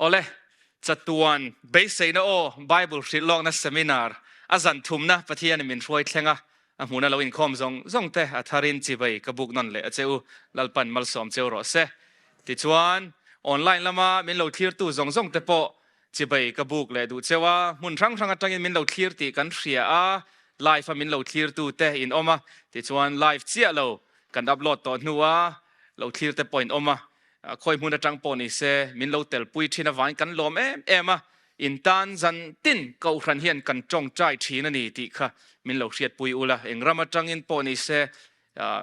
Awle, chatuan beiseina aw Bible hrilh lawkna seminar a zan thumna Pathianin min hruai thleng a, a hmuna lo inkhawm zawng zawng te a tharin chibai ka buk nawn leh a che u, Lalpan malsawm cheu rawh se. Tichuan, online lama min lo thlirtu zawng zawng te pawh chibai ka buk leh duh cheu a, hmun hrang hrang atangin min lo thlir tih kan hria a, live a min lo thlirtu te in awm a, tichuan live chiah lo kan upload tawh hnu a lo thlir te pawh in awm a, Khawi hmun atang pawh ni se min lo telpui thin avangin kan lawm em em a, in tan zan tin Kohhran hian kan tawngtai thin a ni tih kha min lo hriatpui ula, eng ram atangin pawh ni se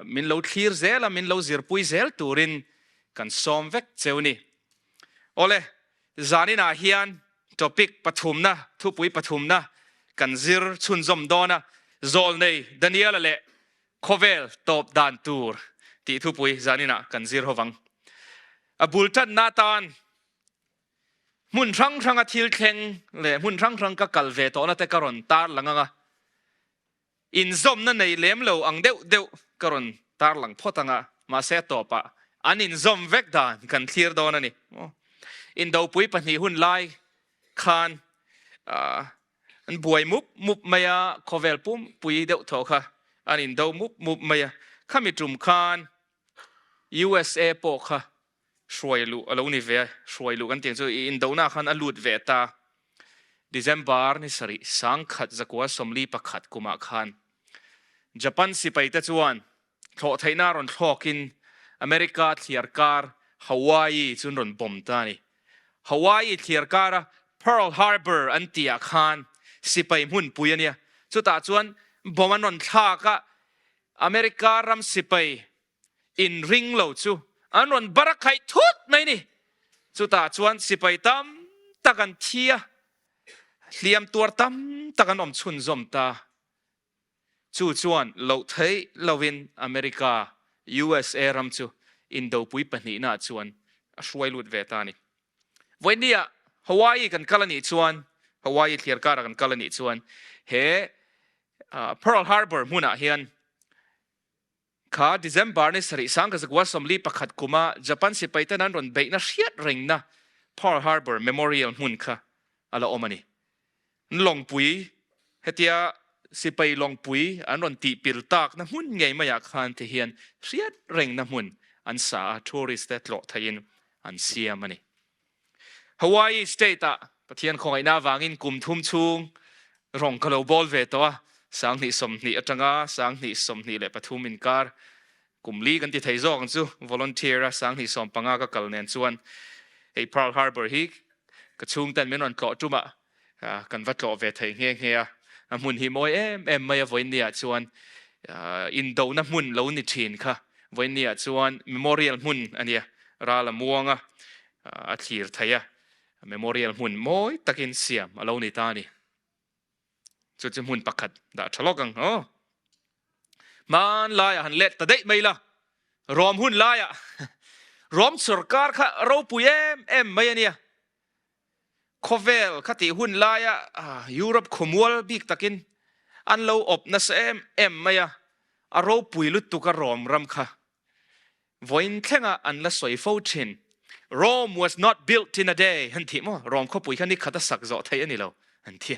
min lo thlir zel a, min lo zirpui zel turin kan sawm vek cheu ni. Awle, zaninah hian topic pathumna, thupui pathumna kan zir chhunzawm dawn a, Zawlnei Daniela leh Khawvel tawp dan tur tih thupui zaninah kan zir ho vang. A bul tanna atan hmun hrang hranga thil thleng leh hmun hrang hrang ka kal ve tawhna te ka rawn tarlang ang a, inzawmna nei lem lo ang deuh deuh ka rawn tarlang phawt ang a, mahse a tawpah an inzawm vek dan kan thlir dawn a ni. Indopui pahnih hun lai khan An buai mup mup mai a, khawvel pumpui deuh thaw kha an indo mup mup mai a. Khami tum khan USA pawh kha hruai luh a lo ni ve a, hruai luh kan tih ang chu i indona khan a lut ve ta. December ni sarih sangkhat zakua 41 kumah khan Japan sipaite chuan thlawh theihna rawn thlawkin America thliar kar Hawaii chu an rawn bomb ta a ni. Hawaii thliar kara Pearl Harbor an tihah khan sipai hmunpui a nia. Chutah chuan bomb an rawn thlak a, America ram sipai inring lo chu an rawn bar a khaih thut mai a ni. Chutah chuan sipai tam tak an thi a, hliam tuar tam tak an awm chhunzawm ta. Chu chuan loh theih lovin America, USA, ram chu indopui pahnihnaah chuan a hruai lut ve ta a ni. Vawinia Hawaii kan kal a nih chuan, Hawaii thliar karah kan kal a nih chuan he Pearl Harbor hmunah hian Kha December ni sarih sangkazakua 41 kuma Japan sipaiten an rawn beihna hriat rengna Pearl Harbor Memorial hmun kha a la awm a ni. Lawngpui, hetia sipai lawngpui an rawn tih pil takna hmun ngei maiah khan ti hian hriat rengna hmun an sa a, tourist te tlawh theihin an siam a ni. Hawaii state ah Pathian khawngaihna avangin kum thum chhung rawng ka lo bawl ve tawh a, 2020 atanga 2023 inkar kum li kan ti thei zawk ang chu, volunteer a 2015 ka kal nen chuan hei Pearl Harbor hi ka chhungten min rawn tlawh tum ah kan va tlawh ve thei nghe nghe a, a hmun hi mawi em em mai a vawiin ah chuan indona hmun lo ni thin kha vawiin ah chuan memorial hmun a nia, ral a muang a, a thlir thei a, memorial hmun mawi takin siam a lo ni ta a ni. Chu chu hmun pakhat dah tha lawk ang aw. Hmanlaiah han let ta daih mai la, Rom hun laiah Rom sorkar kha ropui em em mai a nia. Khawvel kha tih hun laia Europe khawmual bik takin an lo awp nasa em em mai a, a ropui lutuk a Rom ram kha. Vawiin thlengah an la sawi fo thin. Rome was not built in a day an tih maw? Rome khawpui kha nikhat a sak zawh theih a ni lo an ti.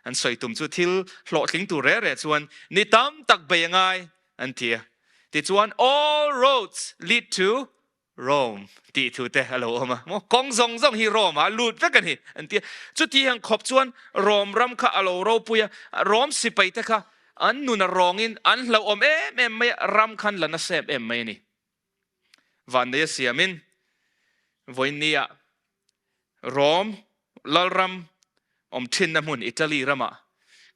An sawi tum chu thil hlawhtling tur reh reh chuan ni tam tak bei a ngai an ti a. Tichuan all roads lead to Rome tih thu te a lo awm a. Maw? Kawng zawng zawng hi Rome ah a lut vek a ni an ti a. Chuti ang khawp chuan Rome ram kha a lo ropui a, Rome sipai te kha An nun a rawngin an hlauhawm em em mai a, ram khan la nasa em em mai a ni. Vannei a siamin vawiinnia Rome lalram awm thinna hmun Italy ramah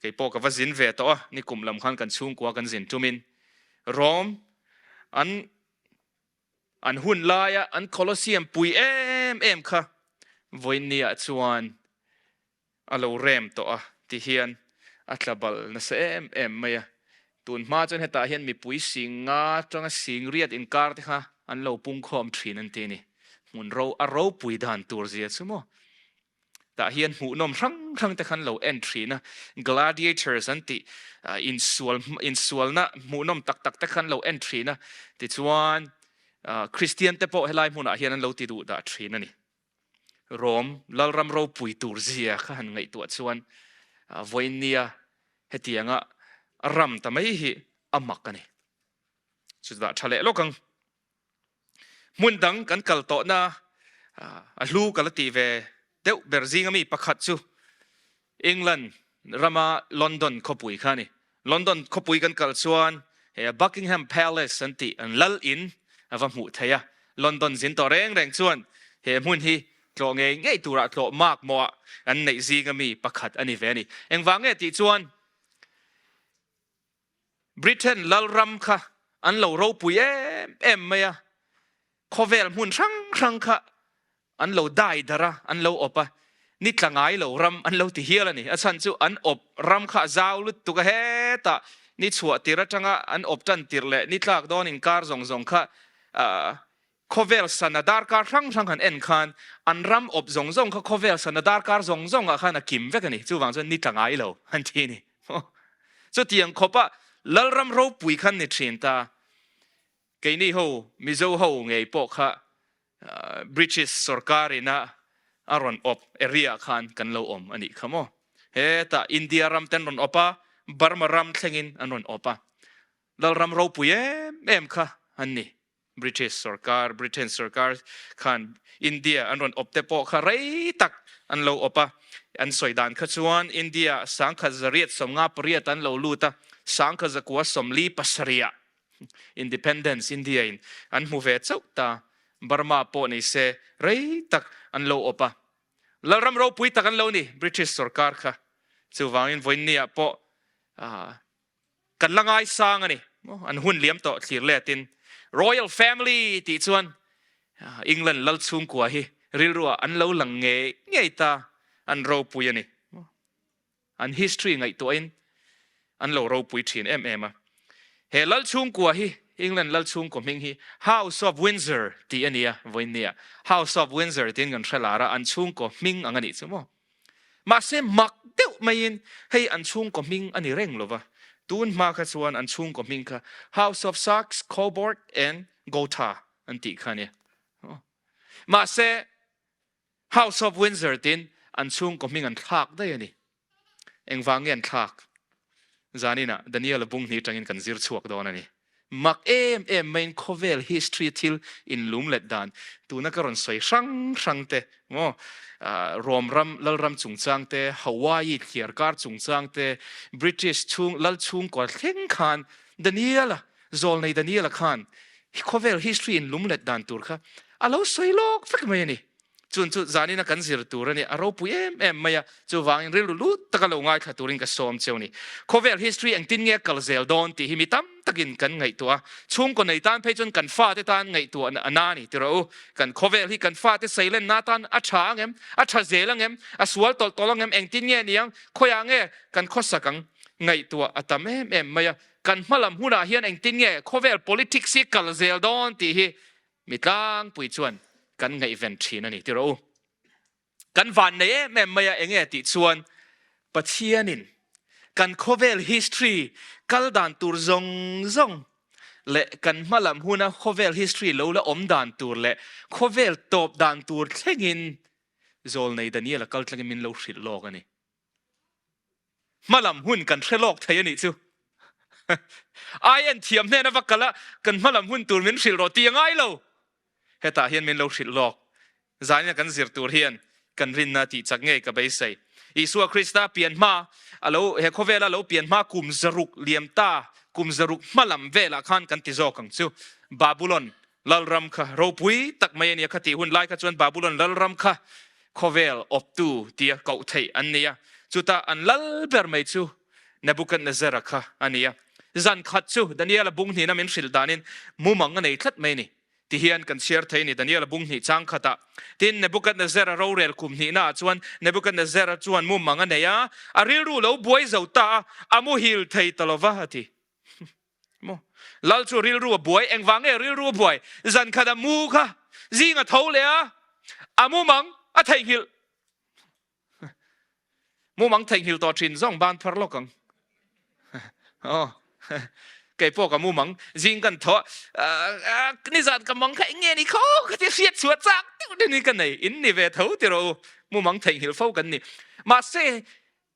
kei pawh ka va zin ve tawh a, nikum lam khan kan chhungkua kan zin tumin Rome an an hun laia an Colosseum pui em em kha vawiinnia chuan a lo rem tawh a ti hian a tla bal nasa em em mai a. Tun hma chuan hetah hian mipui sing nga atanga sing riat inkar te kha an lo pungkhawm thin an ti a ni. Hmun ro a ropui dan tur zia chu maw. Tah hian hmuhnawm hrang hrang te kha an lo en thin a, gladiators an tih insual insualna hmuhnawm tak tak te kha an lo en thin a, tichuan Kristian te pawh helai hmunah hian an lo ti duh dah thin a ni. Rom lalram ropui tur zia kha han ngaihtuah chuan vawiinnia hetianga ram ta mai hi a mak a ni. Chutah tha leh lawk ang. Hmun dang kan kal tawhna a hlu ka la tih ve deuh ber zinga mi pakhat chu England rama London khawpui kha a ni. London khawpui kan kal chuan he Buckingham Palace an tih an lal in a va hmuh theih a. London zin tawh reng reng chuan he hmun hi tlawh ngei ngei turah tlawh mak mawh ah an neih zinga mi pakhat a ni ve a ni. Engvang nge tih chuan Britain lalram kha an lo ropui em em mai a, khawvel hmun hrang hrang kha an lo dai darh a, an lo awp a, ni tla ngai lo ram an lo ti hial a ni. A chhan chu an awp ram kha a zau lutuk a, hetah ni chhuah tir atanga an awp tan tirh leh ni tlak dawn inkar zawng zawng kha Khawvel sana darkar hrang hrang han en khan an ram awp zawng zawng kha khawvel sana darkar zawng zawng ah khan a kim vek a ni. Chuvang chuan ni tla ngai lo an ti a ni. Chutiang khawpa Lalram ropui khan ni thin ta. Keini ho Mizo ho ngei pawh kha British sorkar ina a rawn awp area ah khan kan lo awm a nih kha maw. Hetah India ram ten rawn awp a, Burma ram thlengin an rawn awp a. Lalram ropui em em kha an ni. British sorkar, Britain sorkar khan India an rawn awp te pawh kha rei tak an lo awp a. An sawi dan kha chuan India 1958 an lo lut a, 1947 Independence India in an hmu ve chauh ta. Burma pawh ni se rei tak an lo awp a. Lalram ropui tak an lo ni British sorkar kha. Chuvangin vawiinniah pawh Kan la ngaisang a ni. An hun liam tawh thlir letin Royal Family tih chuan England lal chhungkua hi rilruah an lo lang ngei ngei ta, an ropui a ni. An history ngaihtuahin an lo ropui thin em em a. He lal chhungkua hi England lal chhungkaw hming hi House of Windsor tih a ni a, vawiinnia House of Windsor tiin kan hre lar a, an chhungkaw hming ang a nih chu maw. Mahse mak deuh maiin hei an chhungkaw hming a ni reng lova, tun hma kha chuan an chhungkaw hming kha House of Saxe, Coburg and Gotha an tih kha a nia. Mahse House of Windsor tiin an chhungkaw hming an thlak daih a ni. Engvang nge an thlak? Zaninah Daniel-a bung hnih atangin kan zir chhuak dawn a ni. Mak em em maiin khawvel history thil inlum let dan tuna ka rawn sawi hrang hrang te maw, Rom ram lalram chungchang te, Hawaii thliarkar chungchang te, British chhung lal chhungkaw thleng khan Daniel-a, zawlnei Daniel-a khan khawvel history inlum let dan tur kha a lo sawi lawk vek mai a ni. Chun chu zanina kan zir tur a ni, a ropui em em mai a, chuvangin rilru lut taka lo ngaithla turin ka sawm cheu ni. Khawvel history engtin nge a kal zel dawn tih hi mi tam takin kan ngaihtuah a, chhungkaw nei tan phei chuan kan fate tan ngaihtuah a na a ni tiraw u. Kan khawvel hi kan fate seilenna atan a tha ang em, a tha zel ang em, a sual tawlh tawlh ang em, engtin nge ni ang, khawiah nge kan khawsak ang ngaihtuah a tam em em mai a. Kan hmalam hunah hian engtin nge khawvel politics hi kal zel dawn tih hi Mi tlangpui chuan kan ngaihven thin a ni ti rawh u. Kan van nei em em mai a enge tih chuan Pathianin kan khawvel history kal dan tur zawng zawng leh kan hma lam huna khawvel history lo la awm dan tur leh khawvel tawp dan tur thlengin Zawlnei Daniel-a kal tlangin min lo hrilh lawk a ni. Hmalam hun kan hre lawk thei a nih chu. Ai en thiam hnena va kal a, kan hmalam hun tur min hrilh rawh tih a ngai lo. Hetah hian min lo hrilh lawk. Zaina kan zir tur hian kan rinna tih chak ngei ka beisei. Isua Krista pian hma, a lo he khawvela lo pian hma kum zaruk liam ta, kum zaruk hmalam velah khan kan ti zawk ang chu. Babulon Lalram kha ropui tak mai a nia kha tih hun lai kha chuan Babulon lalram kha khawvel awptu tia koh theih an ni a. Chutah an lal ber mai chu Nebuchadnezzar-a kha a ni a. Zan khat chu Daniel-a bung hnihna min hrilh danin mumang a nei tlat mai a ni. Tihian kan chhiar thei a ni Daniel-a bung hnih chang khatah. Tin, Nebuchadnezzar-a rorel kum hnihnaah chuan Nebuchadnezzar-a chuan mumang a nei a, a rilru lo buai zo ta a, a muhil thei ta lo va, a ti. Maw? Lal chu rilru a buai, engvang nge rilru a buai? Zan khat a mu kha zing a tho leh a, a mumang a theihnghilh. Mumang theihnghilh tawh thin zawng ban phar lawk ang. Aw, kei pawh ka mumang zing kan tho a, nizan ka mang kha eng nge ni kho ka ti hriat chhuah. chhuah chak deuh deuh ni ka nei. In ni ve tho ti rawh u. Mumang theihnghilh fo kan ni. Mahse,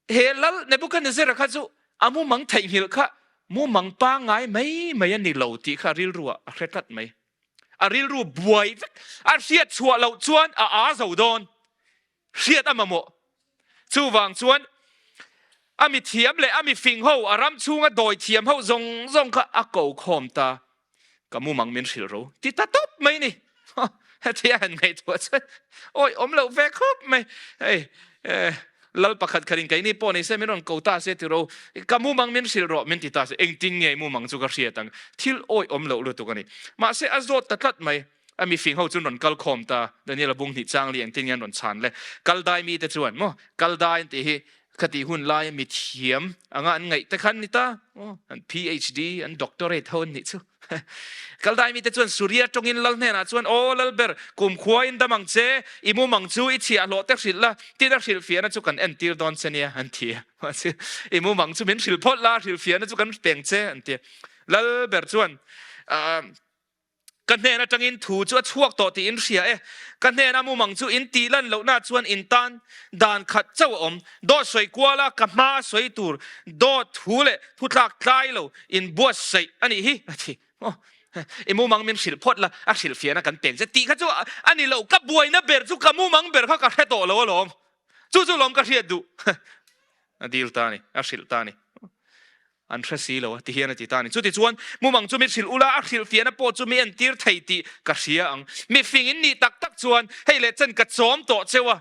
he Lal Nebuchadnezzar-a kha chu a mumang theihnghilh kha mumang pangngai mai mai a ni lo tih kha a rilru ah a hre tlat mai. A rilru buai vek a hriat chhuah loh chuan a aa zo dawn. Hriat a mamawh. Chuvang chuan a mi thiam leh a mi fing ho, a ram chhunga dawi thiam ho zawng zawng kha a ko khawm ta. Ka mumang min hrilh ro ti ta tawp mai ni. Hetia han ngaihtuah chuan awi awm loh ve khawp mai. Hei lal pakhat khatin keini pawh nei se min rawn ko ta se ti ro. Ka mumang min hrilh rawh min ti ta se. Engtin nge mumang chu ka hriat ang. Thil awi awm loh lutuk a ni. Mahse a zawt ta tlat mai. A mi fing ho chu an rawn kal khawm ta, Daniel-a bung hnih chang li engtin nge an rawn chhan le? Kaldai mite chuan maw, Kaldai an tih hi khatih hun laia mi thiam anga an ngaih te khan ni ta maw, an PhD, an doctorate ho an nih chu. Kaldai mite chuan Suria tawngin lal hnenah chuan, Aw Lalber, kumkhua in dam ang che, i mumang chu i chhiahhlawh te hrilh la, tin a hrilhfiahna chu kan entir dawn che nia, an ti a. I mumang chu min hrilh phawt la, hrilhfiahna chu kan peng che, an ti a. Lalber chuan, Ka hnen atangin thu chu a chhuak tawh tih in hria e. Ka hnena mumang chu in tih lan lohna chuan in tan dan khat chauh a awm. Dawt sawi kuala ka hma a sawi tur dawt thu leh thu tlak tlai lo in buatsaih a nih hi a ti. Aw, i mumang min hrilh phawt la, a hrilh fiahna kan pek che tih kha chu a ni lo. Ka buaina ber chu ka mumang ber kha ka hre tawh lo alawm. Chu chu lawm ka hriat duh. A dil ta a ni, a hrilh ta a ni. An hre si lo a, ti hian a ti ta a ni. Chutichuan, mumang chu mi hrilh ula, a hrilhfiahna pawh chu mi entir thei tih ka hria ang. Mi fing in nih tak tak chuan hei leh chen ka chawm tawh cheu a,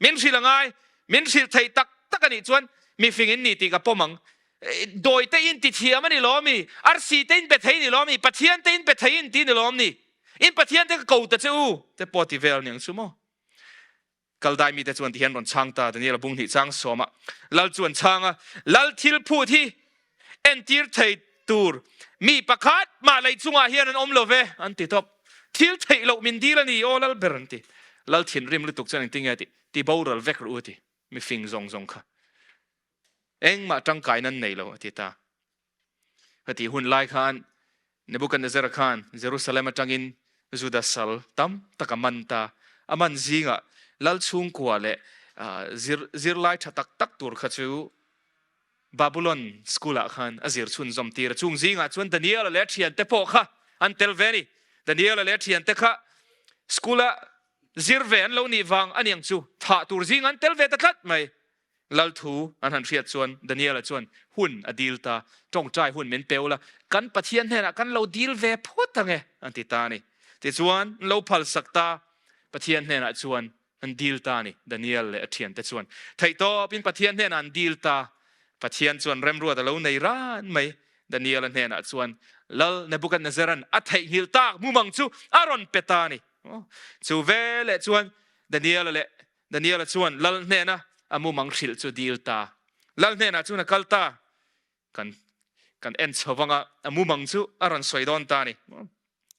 min hrilh a ngai, min hrilh thei tak tak a nih chuan mi fing in nih tih ka pawm ang. Dawi te in ti thiam a ni lawm mi? Arsi te in pe thei ni lawm mi? Pathian te in pe thei in ti ni lawm ni? In Pathian te ka ko ta che u te pawh a ti vel aniang chu maw? Kaldai mite chuan tihian rawn chhang ta, Daniel-a bung hnih chang sawmah Lal chu an chhang a, Lal thil phut hi entir thei tur mi pakhat mah lei chungah hian an awm lo ve, an ti tawp. Thil theih loh min dil a ni, aw Lal ber an ti. Lal thinrim lutuk chuan engtin nge a tih? Ti boral vek rawh u a ti, mi fing zawng zawng kha. Engmah tangkaina an nei lo a ti ta. Heti hun lai khan Nebuchadnezzar khan Jerusalem atangin Juda sal tam tak a man ta. A man zingah lal chhungkua leh zirlai tha tak tak tur kha chu Babylon school ah khan a zir chhunzawm tir a. Chung zingah chuan Daniel-a leh a thiante pawh kha an tel ve a ni. Daniel-a leh a thiante kha school-a zir ve an lo nih vang aniang chu thah tur zingah an tel ve ta tlat mai. Lal thu an han hriat chuan Daniela chuan hun a dil ta, Tawngtai hun min peu la, kan Pathian hnenah kan lo dil ve phawt ang e, an ti ta a ni. Tichuan, an lo phalsak ta, Pathian hnenah chuan an dil ta a ni, Daniel leh a thiante chuan theihtawpin Pathian hnenah an dil ta. Pathian chuan remruat a lo nei ran mai, Daniela hnenah chuan Lal Nebuchadnezzar-a'n a theihnghilh tak mumang chu a rawn pe ta a ni. Chu veleh chuan Daniela leh Daniela chuan lal hnena a mumang hrilh chu dil ta. Lal hnenah chuan a kal ta. Kan kan en chho vanga a mumang chu a rawn sawi dawn ta a ni.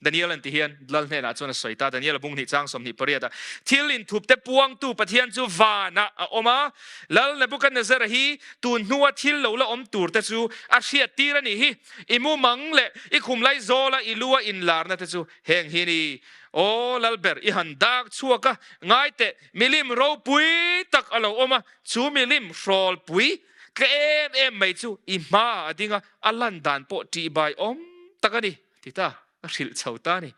Daniel an ti hian lal hnenah chuan a sawi ta. Daniel a bung hnih chang 28 ah thil inthup te puangtu Pathian chu vanah a awm a. Lal Nebuchadnezzar hi tun hnua thil lo la awm tur te chu a hriat tir a nih hi. I mumang leh i khum lai zawla i lu a inlarna te chu Heng hi ni, Aw Lalber, i han dak chhuak a, ngai teh, milim ropui tak a lo awm a, chu milim hrawlpui tle em em mai chu i hmaah a ding a, a lan dan pawh ṭihbai awm tak a ni, ti ta, a hrilh chho ta a ni.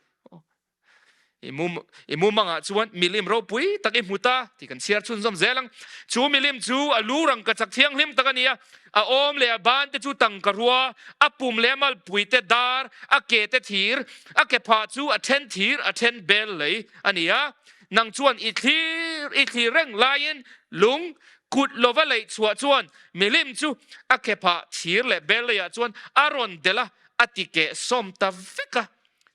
I mum, i mumangah chuan milim ropui tak i hmu ta, tih kan chhiar chhunzawm zel ang. Chu milim chu a lu rangkachak thianghlim tak a ni a, A awm leh a ban te chu tangka rua, a pum leh a malpui te dar, a ke te thir, a ke phah chu a then thir, a then bel lei a ni a. Nang chuan i thlir i thlir reng laiin lung kut lova leih chhuah chuan milim chu a ke phah thir leh bel leiah chuan a rawn delh a, a ti keh sawm ta vek a.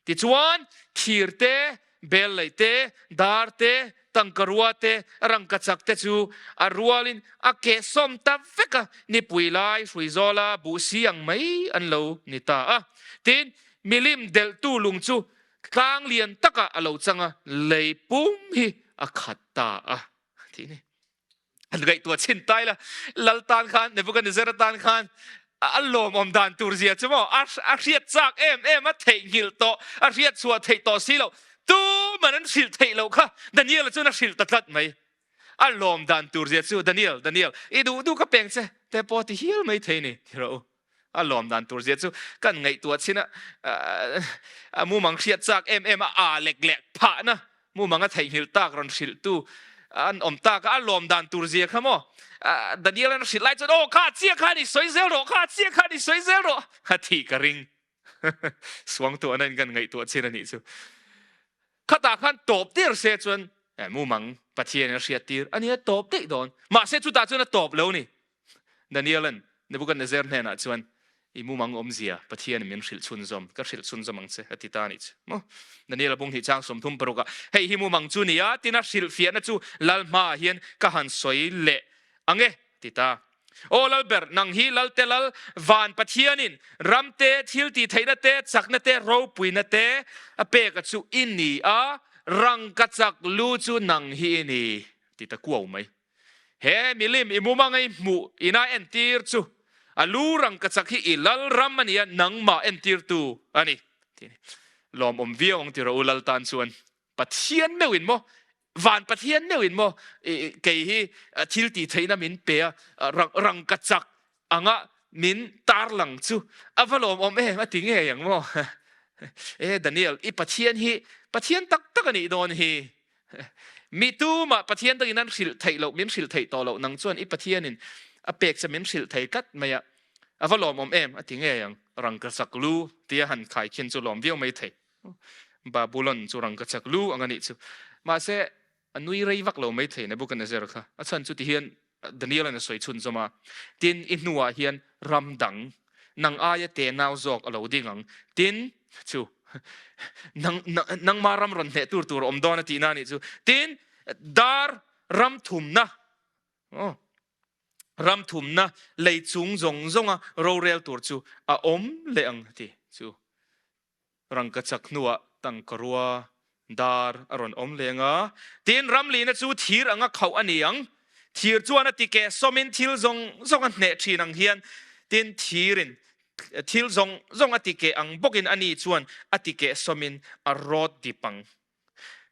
Tichuan thir te Bel lei te, dar te, tangka rua te, rangkachak te chu a rualin a keh sawm ta vek a, nipui lai hrui zawla buh si ang mai an lo ni ta a. Tin, milim delhtu lung chu tlang lian takah a lo chang a, lei pum hi a khat ta a, tih a ni. An ngaihtuah chhin tai la, Lal tan khan, Nebuchadnezzar tan khan a lawmawm dan tur zia chu maw, a hriat chak em em a, theihnghilh tawh, a hriat chhuah theih tawh si lo, tuman. Tuman an hrilh theih loh kha Daniel-a chuan a hrilh ta tlat mai. A lawm dan tur zia chu, Daniel, Daniel, i duh duh ka peng che te pawh a ti hial mai thei ni, ti rawh u. A lawm dan tur zia chu kan ngaihtuah chin a, a mumang hriat chak em em a, a lek lek phahna mumang a theihnghilh tak rawn hrilhtu an awm tak a, a lawm dan tur zia kha maw? Daniel-a'n a hrilh lai chuan, Aw, kha chiah khan i sawi zel rawh, kha chiah khan i sawi zel rawh, a tih ka ring. Suangtuahna in kan ngaihtuah chin a nih chu. Khatah khan tawp tir se chuan mumang Pathian in a hriat tir a nia tawp daih dawn. Mahse chutah chuan a tawp lo ni. Daniel-a'n Nebuchadnezzar hnenah chuan i mumang awmzia Pathian in min hrilh chhunzawm, ka hrilh chhunzawm ang che a ti ta a nih chu. Maw? Daniel-a bung hnih chang 36 ah hei hi mumang chu nia tin a hrilhfiahna chu Lal hmaah hian ka han sawi leh ang e ti ta. Aw Lalber, nang hi Lalte Lal, van Pathianin ram te, thil tih theihna te, chakna te, ropuina te a pek a chu i ni a, rangkachak lu chu nang hi i ni, ti ta kuau mai. He milim i mumanga i hmuh ina entir chu a lu rangkachak hi i Lal ram a ni a, nangmah entirtu a ni. Lawmawm viau ang ti rawh u Lal tan chuan. Pathian meuhin maw, van Pathian meuhin maw kei hi thil tih theihna min pe a, rangkachak anga min tarlang chu a va lawmawm em a ti ngei ang maw? E Daniel, i Pathian hi Pathian tak tak a nih dawn hi. Mi tumah Pathian takin an hrilh theih loh, min hrilh theih tawh loh nang chuan i Pathianin a pek che min hrilh thei tlat mai a, a va lawmawm em a ti ngei ang. Rangkachak lu tia han khaikhin chu lawm viau mai thei. Babulon chu rangkachak lu ang a nih chu. Mahse, a nui rei vak lo maithei Nebuchadnezzar kha. A chhan chu tihian Daniel-a'n a sawi chhunzawm a, Tin, i hnuah hian ram dang, nang aia tenau zawk a lo ding ang. Tin, chu, nang, nangma ram rawn hneh tur tur a awm dawn a tihna a nih chu. Tin, dar ram thumna, aw, ram thumna lei chung zawng zawnga rorel tur chu a awm leh ang a ti chu. Rangkachak hnuah tangkarua dar a rawn awm leng a, tin ramlina chu thir anga khauh a ni ang. Thir chuan a tikeh sawmin thil zawng zawng a hneh thin ang hian, tin thirin thil zawng zawng a tikeh ang bawkin ani chuan a tikeh sawmin a rawt dip ang.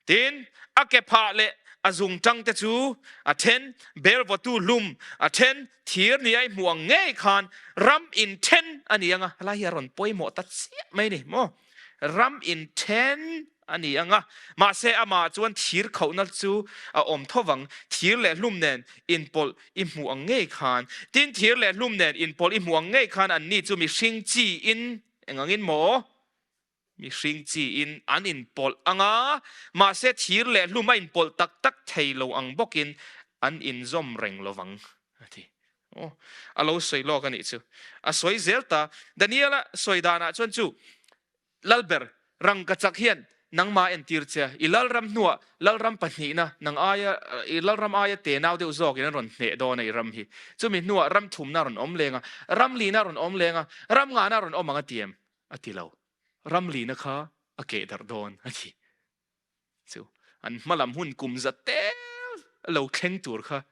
Tin, a kephah leh a zungṭangte chu a then bel vawtu hlum, a then thir nia i hmuh ang ngei khan ram inthen a ni ang a. Helai hi a rawn pawimawh ta chiah mai ni maw? Ram inthen a ni ang a, mahse amah chuan thir khauhna chu a awm tho vang, thir leh hlum nen inpawlh i hmuh ang ngei khan. Tin, thir leh hlum nen inpawlh i hmuh ang ngei khan anni chu mihring chiin eng angin maw? Mihring chiin an inpawlh ang a, mahse thir leh hlum a inpawlh tak tak thei lo ang bawkin an inzawm reng lo vang, a ti. Aw, a lo sawi lawk a nih chu. A sawi zel ta. Daniel-a sawi danah chuan chu Lalber, rangkachak hian nangmah a entir che a, i lalram hnuah lalram pahnihna nang aia, i lalram aia tenau deuh zawkin an rawn hneh dawn a i ram hi. Chumi hnuah ram thumna a rawn awm leng a, ram lina a rawn awm leng a, ram ngahna a rawn awm ang a ti em? A ti lo. Ramlina kha a keh darh dawn a ti. Chu an hmalam hun kum za tel a lo thleng tur kha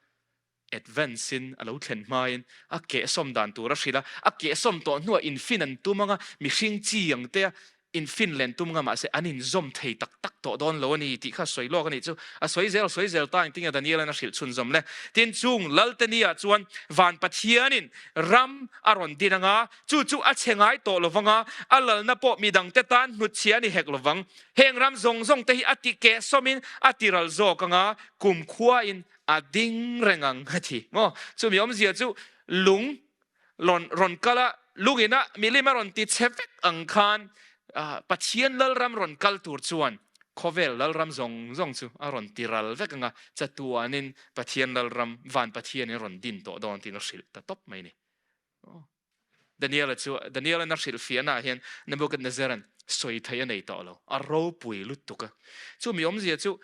advance in a lo thlen hmain a kehsawm dan tur a hrilh a, a kehsawm tawh hnuah infin an tum anga mihring chi ang te a infin len tum anga mahse an inzawm thei tak tak tawh dawn lo a ni tih kha a sawi lawk a nih chu. A sawi zel sawi zel ta engtin nge Daniel-a'n a hrilh chhunzawm le. Tin chung Lalte ni ah chuan van Pathianin ram a rawn din anga Chu chu a chhe ngai tawh lo vang a, a lalna pawh mi dangte tan hnutchhia a ni hek lo vang. Heng ram zawng zawng te hi a ti keh sawmin a ti ral zawk ang a, kumkhuain a ding reng ang a ti. Maw? Chumi awmzia chu lung rawn rawn kal a, lungin a milim a rawn ti chhe vek ang khan Pathian lalram rawn kal tur chuan khawvel lalram zawng zawng chu a rawn ti ral vek ang a, chatuanin Pathian lalram, van Pathianin rawn din tawh dawn tiin a hrilh ta tawp mai a ni. Daniela chu Daniela na hrilh fiahna ah hian Nebuchadnezzar-a'n sawi thei a nei tawh lo, a ropui lutuk a. Chu mi awmzia chu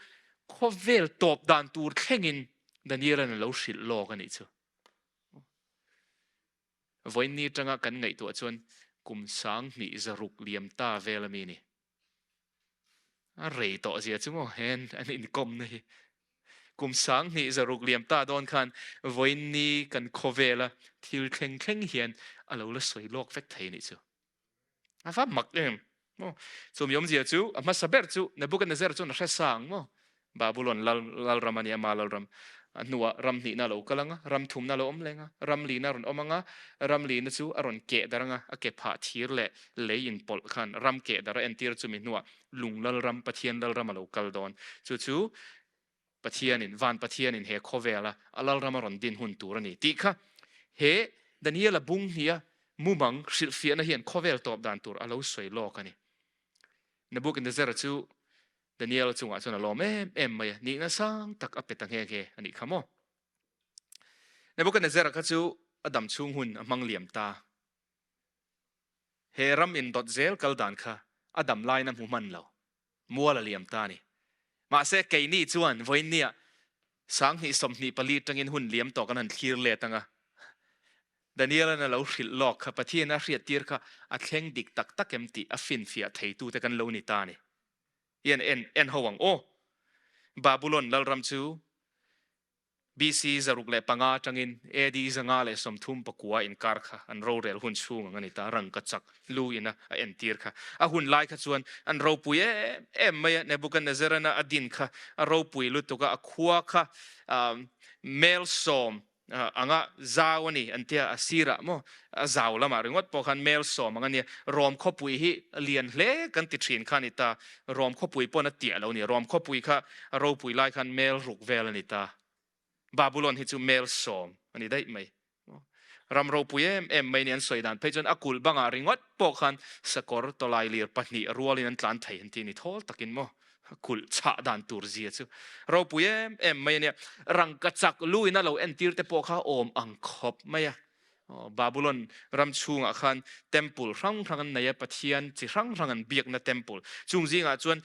khawvel tawp dan tur thlengin Daniela-a'n a lo hrilh lawk a nih chu. Vawiinni atanga kan ngaihtuah chuan kum 7600 liam ta vel a mi ni. A rei tawh zia chu maw hen an inkawmna hi. Kum 2600 liam ta dawn khan vawiinni kan khawvela thil thleng thleng hian a lo la sawi lawk vek thei a nih chu. A va mak em! Maw? Chu mi awmzia chu a hmasa ber chu Nebuchadnezzar chuan a hre sa ang maw? Babulon lal lalram a nia, ama lalram. A hnuah ram hnihna a lo kal ang a, ram thumna a lo awm leng a, ram lina a rawn awm ang a, ram lina chu a rawn keh darh ang a, a ke phah thir leh lei inpawlh khan ram keh darh a entir chumi hnuah lung lalram, Pathian lalram a lo kal dawn. Chu chu Pathianin, van Pathianin he khawvela a lalram a rawn din hun tur a ni tih kha he Daniela bung hniha mumang hrilhfiahna hian khawvel tawp dan tur a lo sawi lawk a ni. Nebuchadnezzar chu Daniela chungah chuan a lawm em em mai a, nihna sang tak a pe ta nghe nghe a nih kha maw. Nebuchadnezzar kha chu a dam chhung hun a hmang liam ta. He ram indawt zel kal dan kha a dam lain a hmu hman lo. Mual a liam ta a ni. Mahse, keini chuan vawiinniah 2024 tangin hun liam tawh kan han thlir let ang a. Daniel-a'n a lo hrilh lawk kha Pathian a hriattir kha a thleng dik tak tak em tih a finfiah theitute kan lo ni ta a ni. Hian en en ho ang aw. Babulon lalram chu BC 605 atangin AD 539 inkar kha an rorel hun chhung ang a ni ta, rangkachak lu ina a entir kha. A hun lai kha chuan an ropui em em mai a, Nebuchadnezzar-ana a din kha a ropui lutuk a, a khua kha mel sawm anga zau a ni an tia, a sirah maw a zau lamah ringawt pawh khan mel sawm ang a nia. Rom khawpui hi lian hle kan ti thin kha a ni ta, Rom khawpui pawn a tiah lo a ni, Rom khawpui kha A ropui lai khan mel ruk vel a ni ta. Babulon hi chu mel sawm a ni daih mai. Ram ropui em em mai ni an sawi dan phei chuan a kulh bangah ringawt pawh khan sakawr tawlai lir pahnih rualin an tlan thei an ti ni thawl takin maw kulh chhah dan tur zia chu ropui em em mai a nia. Rangkachak lu in a lo entir te pawh kha awm ang khawp mai a. Babulon ram chhungah khan temple hrang hrang an nei a, pathian chi hrang hrang an biakna temple. Chung zingah chuan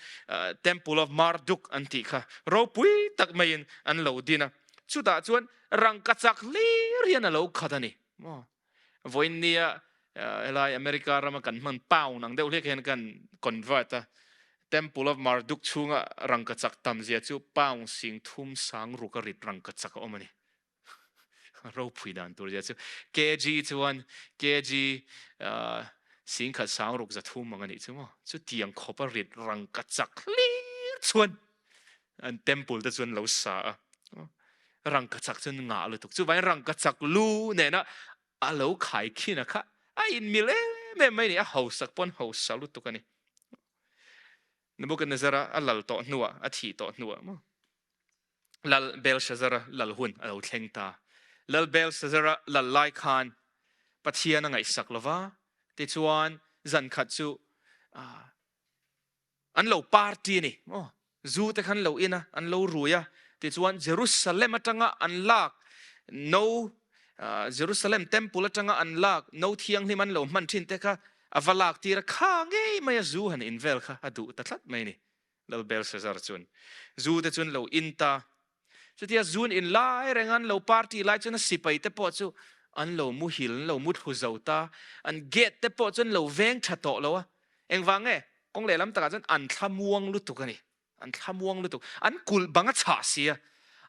Temple of Marduk an tih kha ropui tak maiin an lo din a. Chutah chuan rangkachak hlir hian a lo khat a ni. Vawiin nia helai America rama kan hman pound ang deuh hlek hian kan convert a. Temple of Marduk chhunga rangkachak tam zia chu pound sing thum sang ruk a rit rangkachak a awm a ni. Ropui dan tur zia chu kg chuan kg singkhat sangruk zathum ang a nih chu maw? Chutiang khawp a rit rangka chak hlir chuan an temple te chuan lo sa a. Rangka chak chuan ngah lutuk. Chuvangin rangka chak lu nena a lo khai khin a kha a inmil em em mai a ni. A hausak pawn hausa lutuk a ni. Nebuchadnezzar-a a lal tawh hnuah, a thih tawh hnuah maw? Lal Belshazzar-a lal hun a lo thleng ta. Lal Belshazzar-a lal lai khan Pathian a ngaihsak lo va, tichuan zan khat chu an lo party a ni. Aw, zu te kha an lo in a, an lo rui a, tichuan Jerusalem atanga an lak no, Jerusalem temple atanga an lak no thianghlim an lo hman thin te kha a va lak tir a, kha ngei mai a zu han in vel kha a duh ta tlat mai a ni. Lal Belshazzar chuan zu te chuan lo in ta. Chutia zun in lai reng an lo party lai chuan a sipai te pawh chu an lo muhil, an lo muthlu zo ta. An gate te pawh chuan lo veng tha tawh lo a. Engvang nge? Kawng lehlam takah chuan an thlamuang lutuk a ni. An thlamuang lutuk. An kulh bang a chhah si a.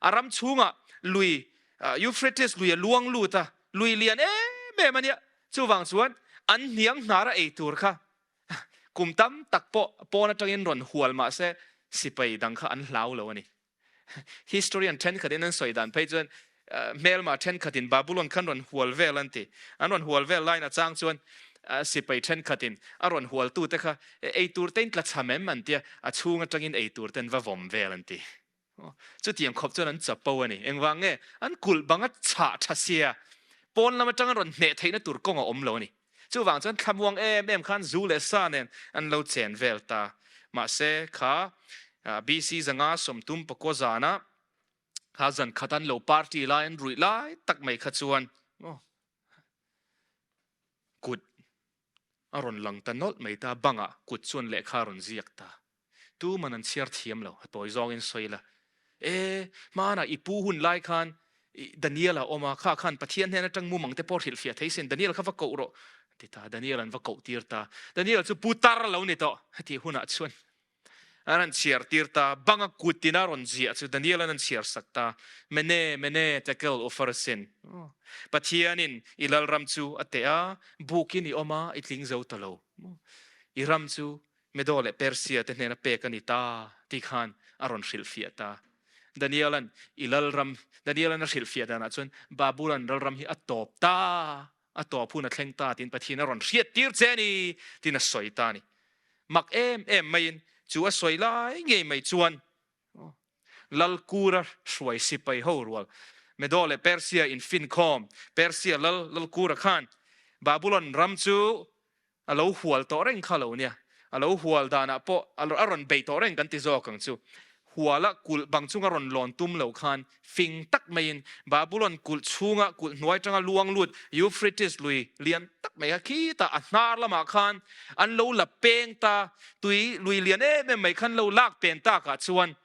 A ram chhungah lui Euphrates lui a luang lut a, lui lian em em a nia. Chuvang chuan an hniang hnar a ei tur kha Kum tam tak pawh pawn atangin rawn hual mah se sipai dang kha an hlau lo a ni. Historian thenkhatin an sawi dan phei chuan hmelma thenkhatin Babulon khan rawn hual vel an ti. An rawn hual vel laiin a chang chuan sipai thenkhatin a rawn hualtute kha ei tur tein tlachham em an tia, a chhung atangin ei tur ten va vawm vel an ti. Chutiang khawp chuan an chapo a ni. Engvang nge? An kulh bang a chhah tha sia, pawn lam atanga rawn hneh theihna tur kawng a awm lo a ni. Chuvang chuan thlamuang em em khan zu leh sa nen an lo chen vel ta. Mahse, kha BC 539 zana kha zan khat an lo party lai an ruih lai tak mai kha chuan kut a rawn lang ta nawlh mai ta, bangah kut chuan lehkha a rawn ziak ta. Tuman an chhiar thiam lo, a tawi zawngin sawi la. E, hmanah i pu hun lai khan Daniel a awm a, kha khan Pathian hnen atang mumang te pawh hrilhfiah thei sin, Daniel kha va koh rawh a ti ta, Daniel an va koh tir ta. Daniel chu pu tar lo ni tawh, heti hunah chuan an rawn chhiar tir ta, banga kut tina rawn ziah chu Daniel an an chhiar sak ta, Mene, Mene, Tekel, Upharsin. Pathianin i lalram chu a teh a, bukin i awm a, i tling zo ta lo. I ram chu. Medo leh Persia te hnena pek a ni ta tih khan a rawn hrilhfiah ta. Daniela'n i lalram, Daniela'n a hrilhfiah danah chuan Babulon lalram hi a tawp ta, a tawp hun a thleng ta tiin Pathian a rawn hriattir che a ni tiin a sawi ta a ni. Mak em em maiin chu a sawi lai ngei mai chuan Lalkura hruai sipai ho rual Medo leh Persia infinkhawm Persia lal Lalkura khan Babulon ram chu A lo hual tawh reng kha lo nia. A lo hual danah pawh a rawn bei tawh reng kan ti zawk ang chu. Huala kulh bang chunga rawn lawn tum lo khan fing tak maiin Babulon kulh chhunga kulh hnuai tanga luang lut Euphrates lui lian tak mai kha khitah a hnar lamah khan an lo la peng ta, tui lui lian em em mai khan lo lak pen takah chuan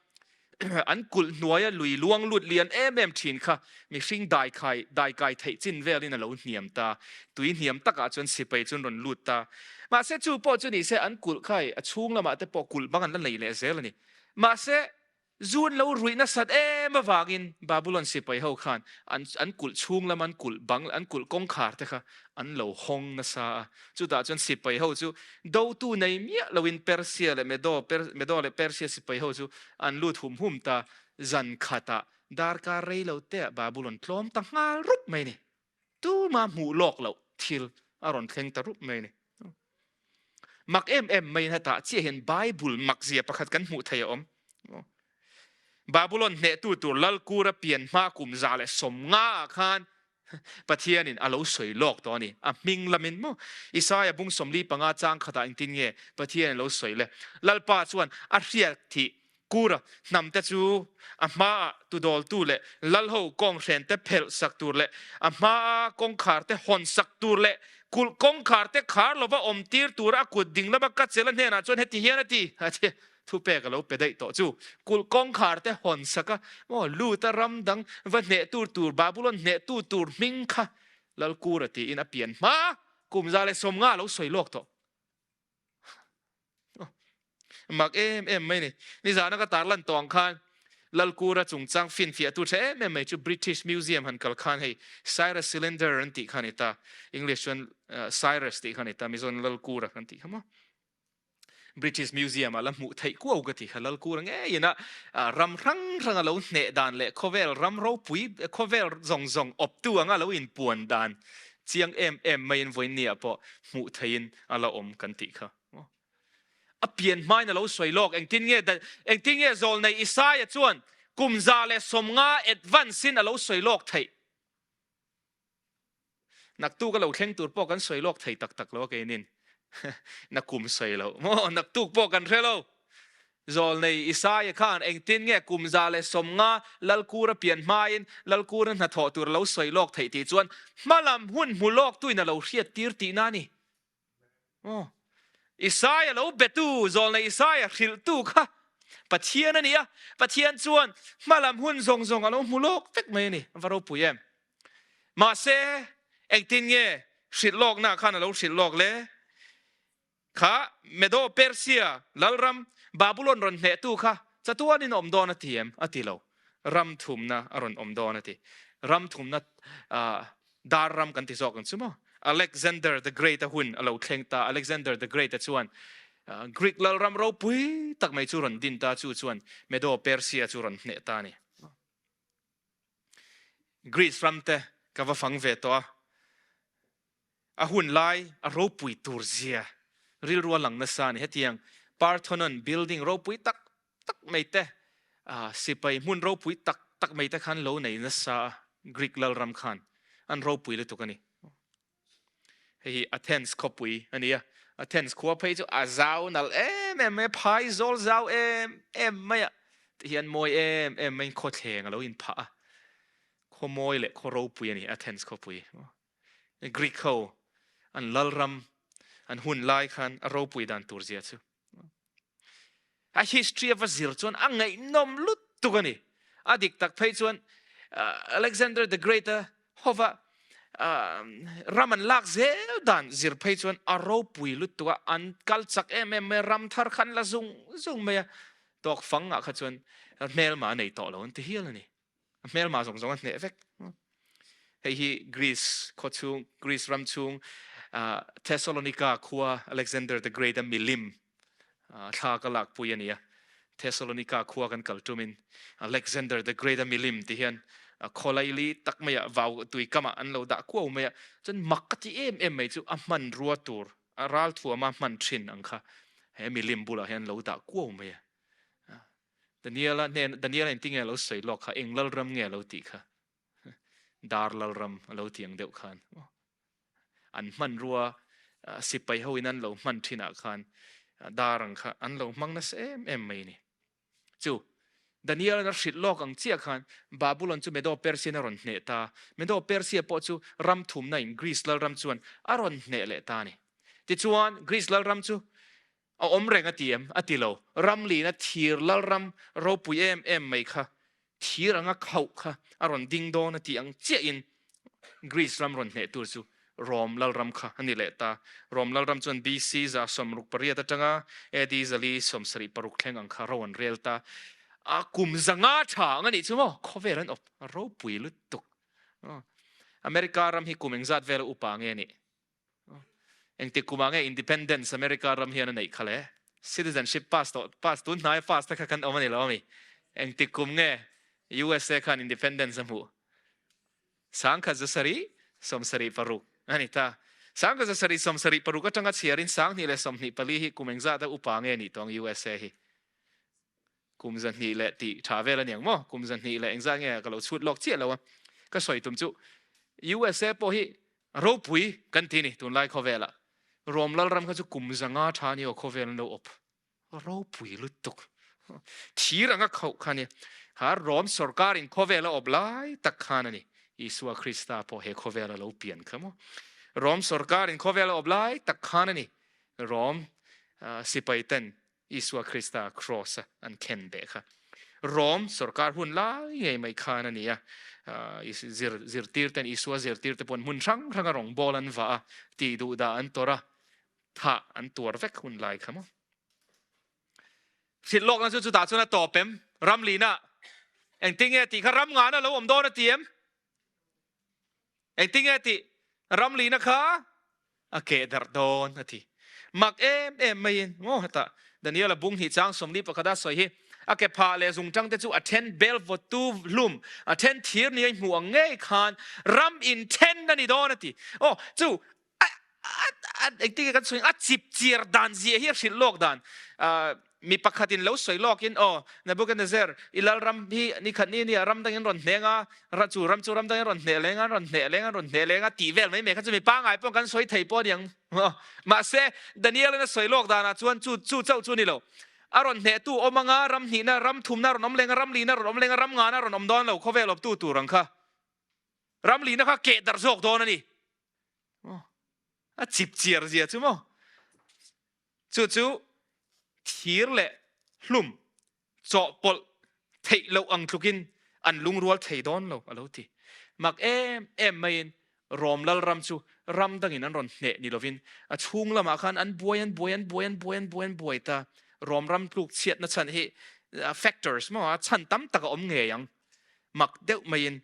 An kulh hnuaia lui luang lut lian em em thin kha mihring daikhai, daikai theih chin velin a lo hniam ta. Tui hniam takah chuan sipai chu an rawn lut ta. Mahse chu pawh chu nise an kulh khai a chhung lamah te pawh kulh bang an la nei leh zel a ni. Mahse zu an lo ruih nasat em avangin Babulon sipai ho khan an an kulh chhung lama an kulh bang, an kulh kawngkhar te kha an lo hawng nasa a. Chutah chuan sipai ho chu dotu nei miah loin Persia leh Medo, Medo leh Persia sipai ho chu an lut hum hum ta. Zan khatah darkar rei lo teah Babulon tlawm ta nghal rup mai ni. Tuma hmuh lawk loh thil a rawn thleng ta rup mai ni. Mak em em maiin hetah chiah hian Bible makzia pakhat kan hmuh thei a awm. Babulon hnehtu tur Lalkura pian hma kum 150 ah khan Pathianin a lo sawi lawk tawh a ni. A hming lamin maw? Isaia bung 45 chang khatah engtin nge Pathianin a lo sawi le? Lalpa chuan a hriat thih Kura hnamte chu a hmaah tudawltu leh lalho kawnghrente phelh sak tur leh a hmaa kawngkharte hawn sak tur leh kulh kawngkharte khar lova awm tir tura a kut ding lama ka chela hnenah chuan heti hian a ti. Thupek a lo pe daih tawh chu kulh kawngkhar te hawn sak a, maw Luta ram dang va hnehtu tur Babulon hnehtu tur hming kha Lalkura tiin a pian hma kum 150 a lo sawi lawk tawh. Mak em em mai ni. Nizana ka tarlan tawh ang khan Lalkura chungchang finfiahtu tha em em mai chu British Museum han kal khan hei Cyrus Cylinder an tih kha a ni ta. English chuan Cyrus tih kha a ni ta, Mizoin Lalkura kan tih kha maw. British Museum ah la hmuh theih kuau ka ti kha Lalkura ngeiin a ram hrang hrang a lo hneh dan leh khawvel ram ropui khawvel zawng zawng awptu anga lo inpuan dan chiang em em maiin vawiinni ah pawh hmuh theihin a la awm kan tih kha. A pian hmain a lo sawi lawk engtin nge engtin nge zawlnei Isaia chuan kum 150 advance in a lo sawi lawk theih. Naktuk a lo thleng tur pawh kan sawi lawk thei tak tak lo a keinin. Nakum sawi lo maw? Naktuk pawh kan hre lo. Zawlnei Isaia khan engtin nge kum 150 Lalkura pian hmain Lalkura hnathawh tur a lo sawi lawk theih tih chuan hmalam hun hmu lawktuin a lo hriattir tihna a ni. Aw, Isaia lo betu, zawlnei Isaia hrilhtu kha Pathian a ni a, Pathian chuan hmalam hun zawng zawng a lo hmu lawk vek mai a ni, va ropui em. Mahse, engtin nge hrilh lawkna khan a lo hrilh lawk le? Kha Medo Persia lalram Babulon rawn hnehtu kha chatuanin a awm dawn a ti em? A ti lo. Ram thumna a rawn awm dawn a ti. Ram thumna dar ram kan ti zawk ang chu maw? Alexander the Great a hun a lo thleng ta. Alexander the Great a chuan Greek lalram ropui tak mai chu rawn din ta, chu chuan Medo Persia chu rawn hneh ta a ni. Greece ram te ka va fang ve tawh a, a hun lai a ropui tur zia rilru a lang nasa a ni. Hetiang Parthenon building ropui tak tak mai te, sipai hmun ropui tak tak mai te khan lo nei nasa a, Greek lalram khan an ropui lutuk a ni. Hei hi Athens khawpui a ni a, Athens khua phei chu a zau nalh em em mai a, phai zawl zau em em mai a, tihian mawi em em maiin khawthleng a lo inphah a, khaw mawi leh khaw ropui a ni Athens khawpui. Greek ho an lalram an hun lai khan a ropui dan tur zia chu. A history a va zir chuan a ngaihnawm lutuk a ni. A dik tak phei chuan Alexander the Great a hova ram an lak zel dan zir phei chuan a ropui lutuk a, an kal chak em em mai a, ram thar kha an la zung zung mai a, tawk fang ah kha chuan hmelma a nei tawh lo an ti hial a ni. A hmelma zawng zawng a hneh vek. Hei hi Greece khaw chung, Greece ram chung Thessalonica khua Alexander the Great a milim. Thla ka lakpui a nia. Thessalonika khua kan kal tumin Alexander the Great a milim ti hian khawlaili tak maiah vau tui kamah an lo dah kuau mai a. Chuan mak ka ti em em mai chu a hmanrua tur a ralthuama hman thin ang kha he milim bulah hian lo dah kuau mai a. Daniela hnen Daniela engtin nge a lo sawi lawk kha eng lalram nge a lo tih kha dar lalram a lo ti ang deuh khan an hmanrua sipai ho in an lo hman thin ah khan dar ang kha an lo hmang nasa em em mai ni chu Daniel a hrilh lawk ang chiah khan Babulon chu Medo Persian a rawn hneh ta Medo Persia pawh chu ram thumna in Greece lalram chuan a rawn hneh leh ta ni tichuan Greece lalram chu A awm reng a ti em? A ti lo. Ramlina thir lalram ropui em em mai kha thir anga khauh kha a rawn ding dawn a tih ang chiahin Greece ram rawn hneh tur chu Rom lalram kha a ni leh ta. Rom lalram chuan BC 68 atanga AD 476 thleng ang kha ro an rel ta. A kum 500 tha ang a nih chu maw? Khawvel an awp ropui lutuk. America ram hi kum engzat vela upa nge nih? Engtik kumah nge Independence America ram hian a neih kha le? Citizenship pass tawh pass tun hnaia pass te kha kan awm a ni lo ami? Engtik kum nge USA khan Independence a hmuh? 1776 a ni ta. 1776 atanga chhiarin 2024 hi kum engzat a upa nge nih tawng USA hi? Kum 200 leh tih tha vel a niang maw? Kum 200 leh engzat nge ka lo chhut lawk chiah lo a. Ka sawi tum chu USA pawh hi ropui kan ti ni tunlai khawvelah. Rom Lalram kha chu kum 500 tha ni aw khawvel an lo awp. Ropui lutuk. Thir anga khauh kha nia. Ha Rom sorkarin khawvel a awp lai tak khan a ni. Isua Krista pawh he khawvel a lo pian kha maw? Rom sorkarin khawvel a awp lai tak khan a ni. Rom sipai ten Isua Krista Kraws a an khen beh kha Rom sorkar hun lai ngei mai khan a ni a. Zir zirtir ten Isua zirtir te pawn hmun hrang hrang a rawngbawl an vah a, tih duh dah an tawrh a, thah an tuar vek hun lai kha maw. Hrilh lawkna chu chutah chuan a tawp em? Ram lina engtinge tih kha ram ngana lo awm dawn a ti em? Engtinge tih ram lina kha a keh darh dawn a ti. Mak em em maiin maw hetah Daniela bung hnih chang 41 a sawi hi a ke phah leh zungtang te chu a then bel vawtu hlum a then thir ni a hmuh ang ngei khan ram in then a ni dawn a ti. Aw chu engtinge kan sawi a chip chiar dan zia hi a hrilh lawk dan mi pakhatin lo sawi lawkin aw Nebuchadnezzar i lalram hi ni khat ni nia ram dangin rawn hneng a ra chu ram chu ram dangin rawn hneh leng a rawn hneh leng a rawn hneh leng a tih vel mai mai kha chu mi pangai pawh kan sawi thei pawh aniang mahse Daniel in a sawi lawk danah chuan chu chu chauh chu ni lo a rawn hnehtu awm anga ram hnihna ram thumna rawn awm leng a ram lina rawn awm leng a ram ngana rawn awm dawn lo khawvel awptu tur ang kha ram lina kha keh darh zawk dawn a ni A chip chiar zia chu maw? Chu chu thir leh hlum chawhpawlh theih loh ang tlukin an lungrual thei dawn lo, a lo ti. Mak em em maiin Rom lalram chu ram dangin an rawn hneh ni lovin a chhung lamah khan an buai an buai an buai an buai an buai an buai ta. Rom ram tluk chhiatna chhan hi factors maw a chhan tam tak a awm ngei ang. Mak deuh maiin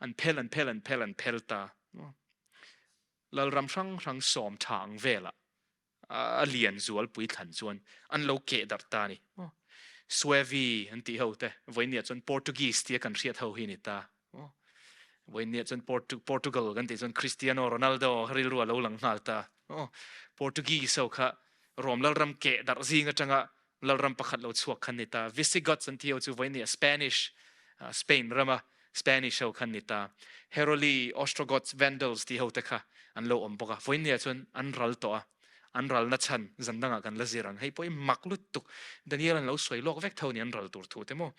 An phel an phel an phel an phel ta. Lalram hrang hrang sawm tha ang velah a lian zualpui thlan chuan an lo keh darh ta a ni. Suevi an tih ho te, vawinia chuan Portuguese tia kan hriat ho hi a ni ta. Vawinia chuan Portugal kan tih chuan Cristiano Ronaldo rilru a lo lang nghal ta. Portuguese ho kha Rom lalram keh darh zing atanga lalram pakhat lo chhuak khan ni ta. Visigoths an tih ho chu vawinia Spanish, Spain rama Spanish ho khan ni ta. Heruli, Ostrogoths, Vandals tih ho te kha an lo awm bawk a. Vawinia chuan an ral tawh a, an ralna chhan zan dangah kan la zir ang. Hei pawh i mak lutuk. Daniel an lo sawi lawk vek tho ni an ral tur thu te maw.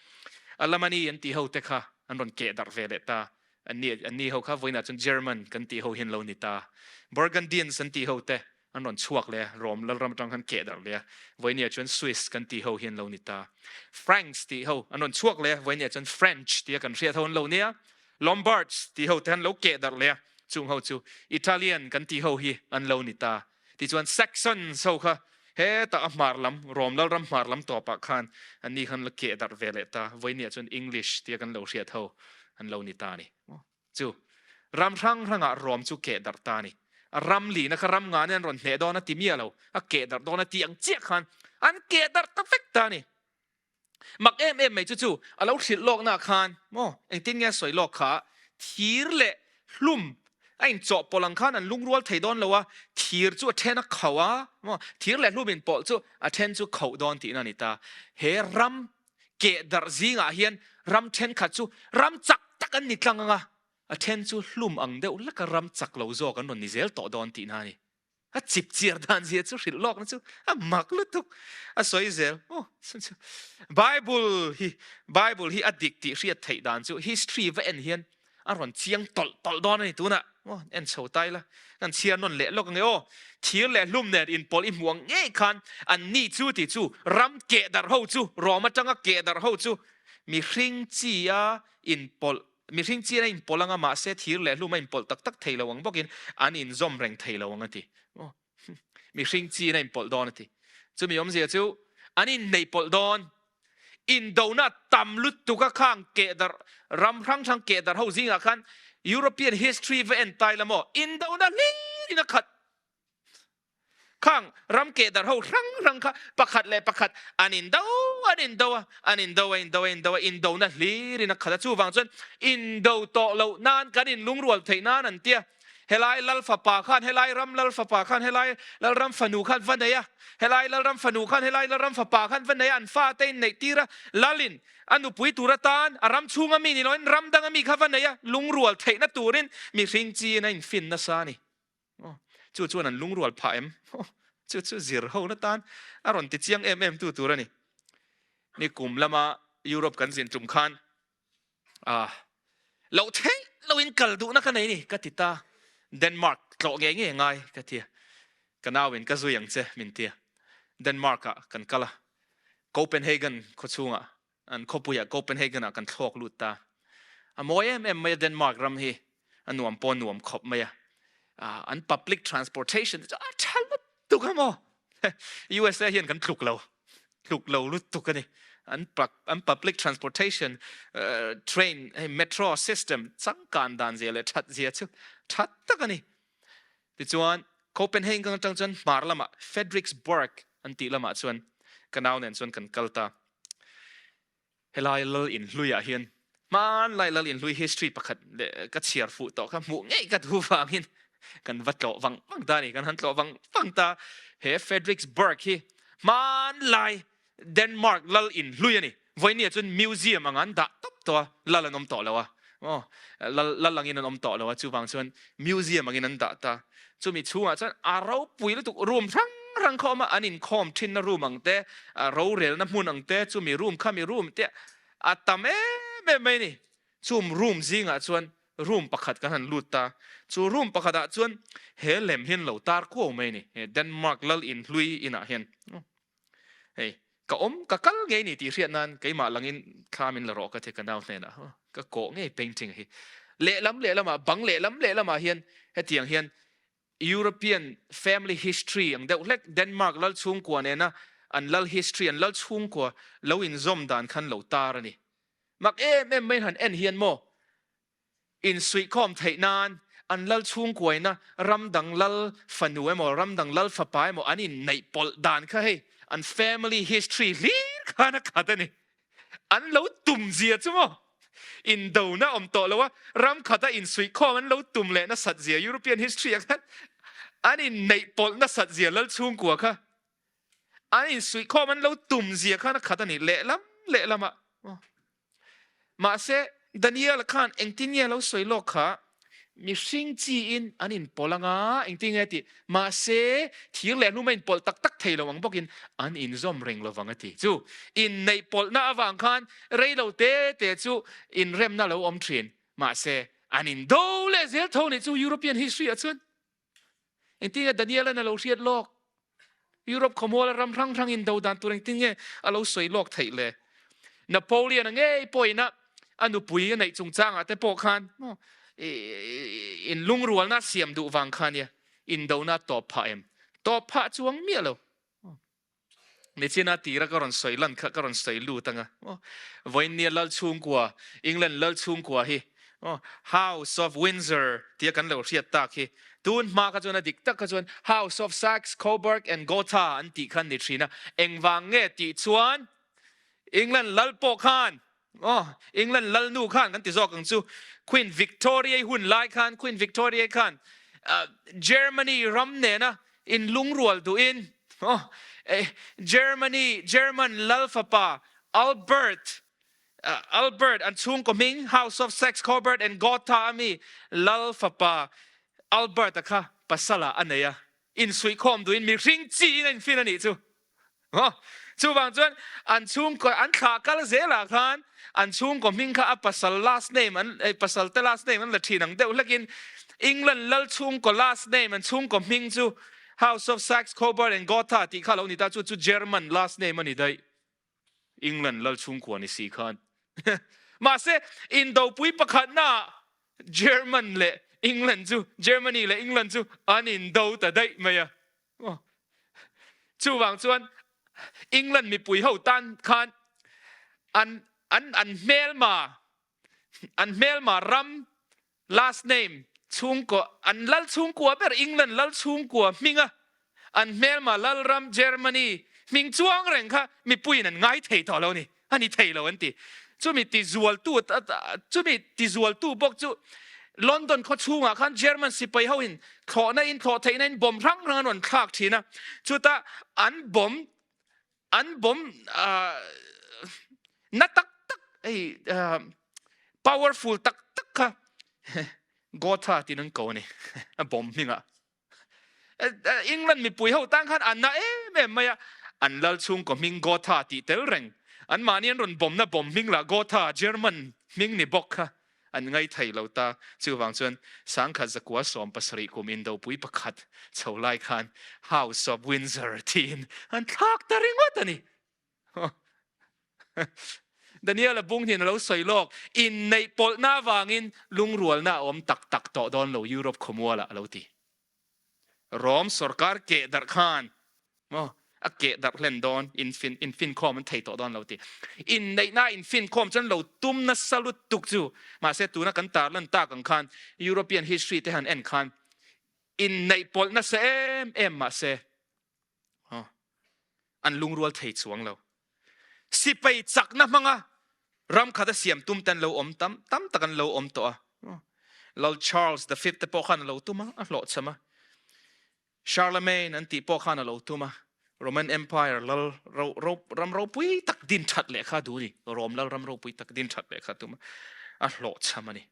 Alamani an tih ho te kha an rawn keh darh ve leh ta. Anni anni ho kha vawiinah chuan German kan tih ho hi an lo ni ta. Burgundians an tih ho te an rawn chhuak leh a, Rom lalram atang khan keh darh leh a, vawinia chuan Swiss kan tih ho hi an lo ni ta. Franks tih ho an rawn chhuak leh a, vawinia chuan French tia kan hriat ho an lo nia. Lombards tih ho te an lo keh darh leh a, chung ho chu Italian kan tih ho hi an lo ni ta. Tichuan Saxons ho kha hetah a hmar lam, Rom lalram hmar lam tawpah khan anni khan la keh darh ve leh ta, vawinia chuan English tia kan lo hriat ho an lo ni ta a ni. Chu ram hrang hrangah Rom chu keh darh ta a ni. Ram lina kha ram ngah nen an rawn hneh dawn a ti miah lo, a keh darh dawn a ti ang chiah khan an keh darh ta vek ta a ni. Mak em em mai chu chu a lo hrilh lawkna khan maw engtin nge a sawi lawk kha thir leh hlum a inchawhpawlh ang khan an lungrual thei dawn lo a, thir chu a then a khauh a maw thir leh hlum inpawlh chu a then chu khauh dawn tihna a ni ta. He ram keh darh zingah hian ram thenkhat chu ram chak tak an ni tlang ang a, a then chu hlum ang deuh hleka ram chak lo zawk an rawn ni zel tawh dawn tihna a ni. A chip chiar dan zia chu hrilh lawkna chu a mak lutuk a sawi zel. Aw chu Bible hi Bible hi a dik tih hriat theih dan chu history va en hian a rawn chiang tawlh tawlh dawn a ni tunah. Aw en chho ta ila kan chhiar nawn leh lawk ange aw. Thir leh hlum nen inpawlh i hmuh ang ngei khan an ni chu tih chu ram keh darh ho chu Rome atanga keh darh ho chu mihring chi a inpawlh Mihring chian a inpawlh anga mahse thir leh hlum a inpawlh tak tak thei lo ang bawkin an inzawm reng thei lo ang a ti. Aw, mihring chian a inpawlh dawn a ti. Chumi awmzia chu an inneihpawlh dawn. Indona tam lutuk a khang kehdarh ram hrang hrang kehdarh ho zingah khan European history va en tai la maw indona hlirin a khat. Khang ram kehdarh ho hrang hrang kha pakhat leh pakhat an indo an indo a, an indo a indo a indo a, indona hlirin a khat a. Chuvang chuan indo tawh loh nan kan inlungrual theih nan an ti a. Helai lal fapa khan helai ram lal fapa khan helai lalram fanu khan va nei a, helai lalram fanu khan helai lalram fapa khan va nei a, an fate inneih tir a, lalin a nupui tur atan a ram chhunga mi ni loin ram danga mi kha va nei a, lungrual theihna turin mihring chiin a infin nasa a ni. Aw, chu chuan an lungrual phah em? Aw, chu chu zir ho na tan a rawn ti chiang em em tu tur a ni. Ni kum lama Europe kan zin tum khan ah loh theih lo in kal duhna ka nei ni ka ti ta. Denmark tlawh ngei ngei ngai ka ti a. Ka nau in ka zui ang che min ti a. Denmark ah kan kal a. Copenhagen khawchhungah An khawpuiah Copenhagen ah kan thlawk lut ta. A mawi em em mai a Denmark ram hi a nuam pawh a nuam khawp mai a. An public transportation te chu a tha lutuk a maw. USA hian kan tluk lo, tluk lo lutuk a ni. An an public transportation train hei metro system changkan dan zia leh that zia chu tha tak a ni. Tichuan Copenhagen atang chuan hmar lamah Frederiksborg an tih lamah chuan ka nau nen chuan kan kal ta. Helai lal inhluiah hian hmanlai lal inhlui history pakhat leh ka chhiar fuh tawh kha hmuh ngei ka duh vangin kan va tlawh vang vang ta a ni, kan han tlawh vang vang ta. He Frederiksberg hi hmanlai Denmark lal inhlui a ni. Vawinia chuan museum anga an dah tawp tawh a, lal an awm tawh lo a, aw lal lal angin an awm tawh lo a, chuvang chuan museum angin an dah ta. Chumi chhungah chuan a ropui lutuk room hrang hrang kha a awm a, an inkhawm thinna room ang te, rorelna hmun ang te, chumi room khami room te a tam em em mai a ni. Chum room zingah chuan room pakhat kan han lut ta, chu room pakhatah chuan he lem hi an lo tar kuau mai a ni, he Denmark lal inhlui inah hian. Hei, ka awm, ka kal ngei ni tih hriat nan keimah langin thla min la rawh ka ti ka nau hnenah. Ka kawh ngei painting hi. Lehlam lehlamah, bang lehlam lehlamah hian hetiang hian European family history ang deuh hlek Denmark lal chhungkua nena an lal history, an lal chhungkua lo inzawm dan khan lo tar a ni. Mak em em mai han en hian maw Insuihkhawm theih nan an lal chhungkuaina ram dang lal fanu emaw ram dang lal fapa emaw an inneih pawlh dan kha hei an family history hlir khan a khat a ni. An lo tum zia chu maw? Indona awm tawh lo a, ram khata insuihkhawm an lo tum leh nasat zia European history ah khan an inneih pawlh nasat zia lal chhungkua kha an insuihkhawm an lo tum zia khan a khat a ni lehlam lehlamah. Mahse, Daniel-a khan engtin nge a lo sawi lawk kha? Mihring chiin an inpawlh anga, engtin nge a tih? Mahse, thir leh hlum a inpawlh tak tak thei lo ang bawkin an inzawm reng lo vang a ti. Chu inneihpawlhna avang khan rei lo te te chu inremna a lo awm thin. Mahse, an indo leh zel tho nih chu European history-ah chuan. Engtin nge Daniel-a'n a lo hriat lawk? Europe khawmuala ram hrang hrang indo dan tur engtin nge a lo sawi lawk theih le? Napoleon-a ngei pawhin a a nupui a neih chungchangah te pawh khan inlungrualna a siam duh vang kha nia indona a tawp phah em? Tawp phah chuang miah lo. Nichina tira ka rawn sawi lan kha ka rawn sawi lut anga aw vawiinnia lal chhungkua England lal chhungkua hi aw House of Windsor tia kan lo hriat tak hi. Tun hma kha chuan a dik tak kha chuan House of Saxe, Coburg and Gotha an tih kha an ni thin a. Engvang nge tih chuan England lal pawh khan, aw, England lalnu khan kan ti zawk ang chu, Queen Victoria-i hun lai khan, Queen Victoria-i khan Germany ram nena inlungrual duhin, aw, Germany, German lal fapa Albert, Albert an chhungkaw hming, House of Saxe, Coburg and Gotha a mi lal fapa Albert-a kha pasala a nei a, insuihkhawm duhin mihring chiin a infin a nih chu. Chuvang chuan an chhungkaw an thlah kal zelah khan an chhungkaw hming kha a pasal last name an pasal te last name an la thin ang deuh hlekin England lal chhungkaw last name an chhungkaw hming chu House of Saxe, Coburg and Gotha tih kha lo ni ta chu chu German last name a ni daih. England lal chhungkua ni si khan. Mahse indopui pakhatnaah German leh England chu Germany leh England chu an indo ta daih mai a. Chuvang chuan England mipui ho tan khan an an an hmelma an hmelma ram last name chhungkaw an lal chhungkua ber England lal chhungkua hminga an hmelma lal ram Germany hming chuang reng kha mipuiin an ngai thei tawh lo a ni a ni thei lo an ti. Chumi tizualtu chumi tizualtu bawk chu London khaw chhungah khan German sipai ho in thlawhna in thlawh theihna in bomb hrang hrang an rawn thlak thin a, chutah an bomb an bomb na tak tak hei powerful tak tak kha Gotha tiin an ko a ni a bomb hmingah. England mipui ho tan khan an na em em mai a, an lal chhungkaw hming Gotha tih tel reng, an mahni an rawn bawmna bawm hming lah Gotha, German hming ni bawk kha an ngai thei lo ta. Chuvang chuan sangkhat zakua 70 kum indopui pakhat chho lai khan House of Windsor tiin an thlak ta ringawt a ni. Daniel-a bung hian a lo sawi lawk, inneih pawlhna avangin lungrualna a awm tak tak tawh dawn lo Europe khawmualah a lo ti. Rom sorkar keh darh khan maw a keh darh hlen dawn, infin infinkhawm an thei tawh dawn lo ti. Inneihna infinkhawm chuan lo tum nasa lutuk chu mahse tuna kan tarlan tak ang khan European history te han en khan inneih pawlh nasa em em mahse an lungrual thei chuang lo. Sipai chakna hmanga ram khat a siam tum te an lo awm tam tam tak an lo awm tawh a. Lal Charles the Fifth te pawh khan a lo tum a, a hlawhchham a. Charlemagne an tih pawh khan a lo tum a. Roman Empire lal ro, ro, ram ropui tak din that leh kha duh a ni. Rome lal ram ropui tak din that leh kha tum a, a hlawhchham a ni.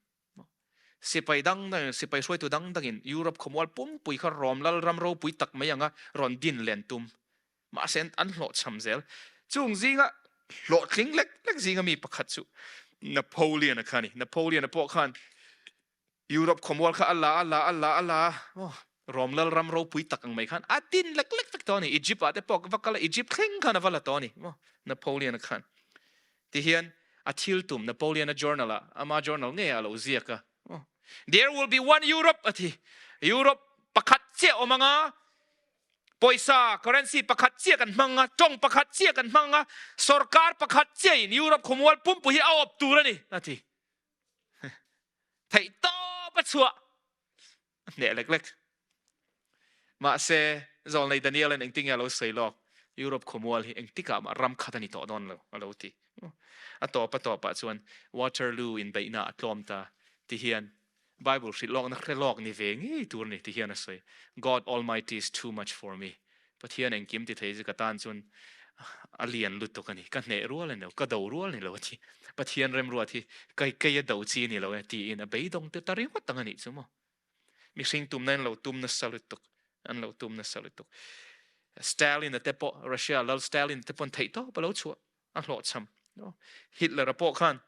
Sipai dang dang, sipai hruaitu dang dangin Europe khawmual pumpui kha Rom lal ram ropui tak mai anga rawn din len tum. Mahse an hlawhchham zel. Chung zinga hlawhtling lek lek zinga mi pakhat chu Napoleon-a kha a ni. Napoleon-a pawh khan Europe khawmual kha a la a la a la a la a, Rom lal ram ropui tak ang mai khan a din lek lek vek tawh a ni. Egypt ah te pawh va kal a, Egypt thleng khan a va la tawh a ni maw Napoleon-a khan. Tihian a thil tum Napoleon-a journal ah, ama journal ngei ah a lo ziak a, There will be one Europe a ti. Europe pakhat chiah awm anga, pawisa, currency, pakhat chiah kan hmang a, tawng pakhat chiah kan hmang a, sorkar pakhat chiahin Europe khawmual pumpui hi a awp tur a ni a ti. Theih tawp a chhuah. A hneh lek lek. Mahse, Zawlnei Daniel-a'n engtinge a lo sawi lawk? Europe khawmual hi engtikah mah ram khat a ni tawh dawn lo, a lo ti. A tawp a tawpah chuan Waterloo inbeihna a tlawm ta ti hian Bible hrilh lawkna hre lawk ni ve ngei tur a ni ti hian a sawi. God Almighty is too much for me. Pathian engkim ti thei chu ka tan chuan a lian lutuk a ni. Ka hneh rual a ni lo, ka do rual a ni lo a ti. Pathian remruat hi kai kei a do chi a ni lo e tiin a beidawng te ta ringawt ang a nih chu maw. Mihring tumna in lo tum nasa lutuk, an lo tum nasa lutuk. Stalin a te pawh, Russia lal Stalin te pawn theihtawp a lo chhuah. a hlawhchham. Hitler-a pawh khan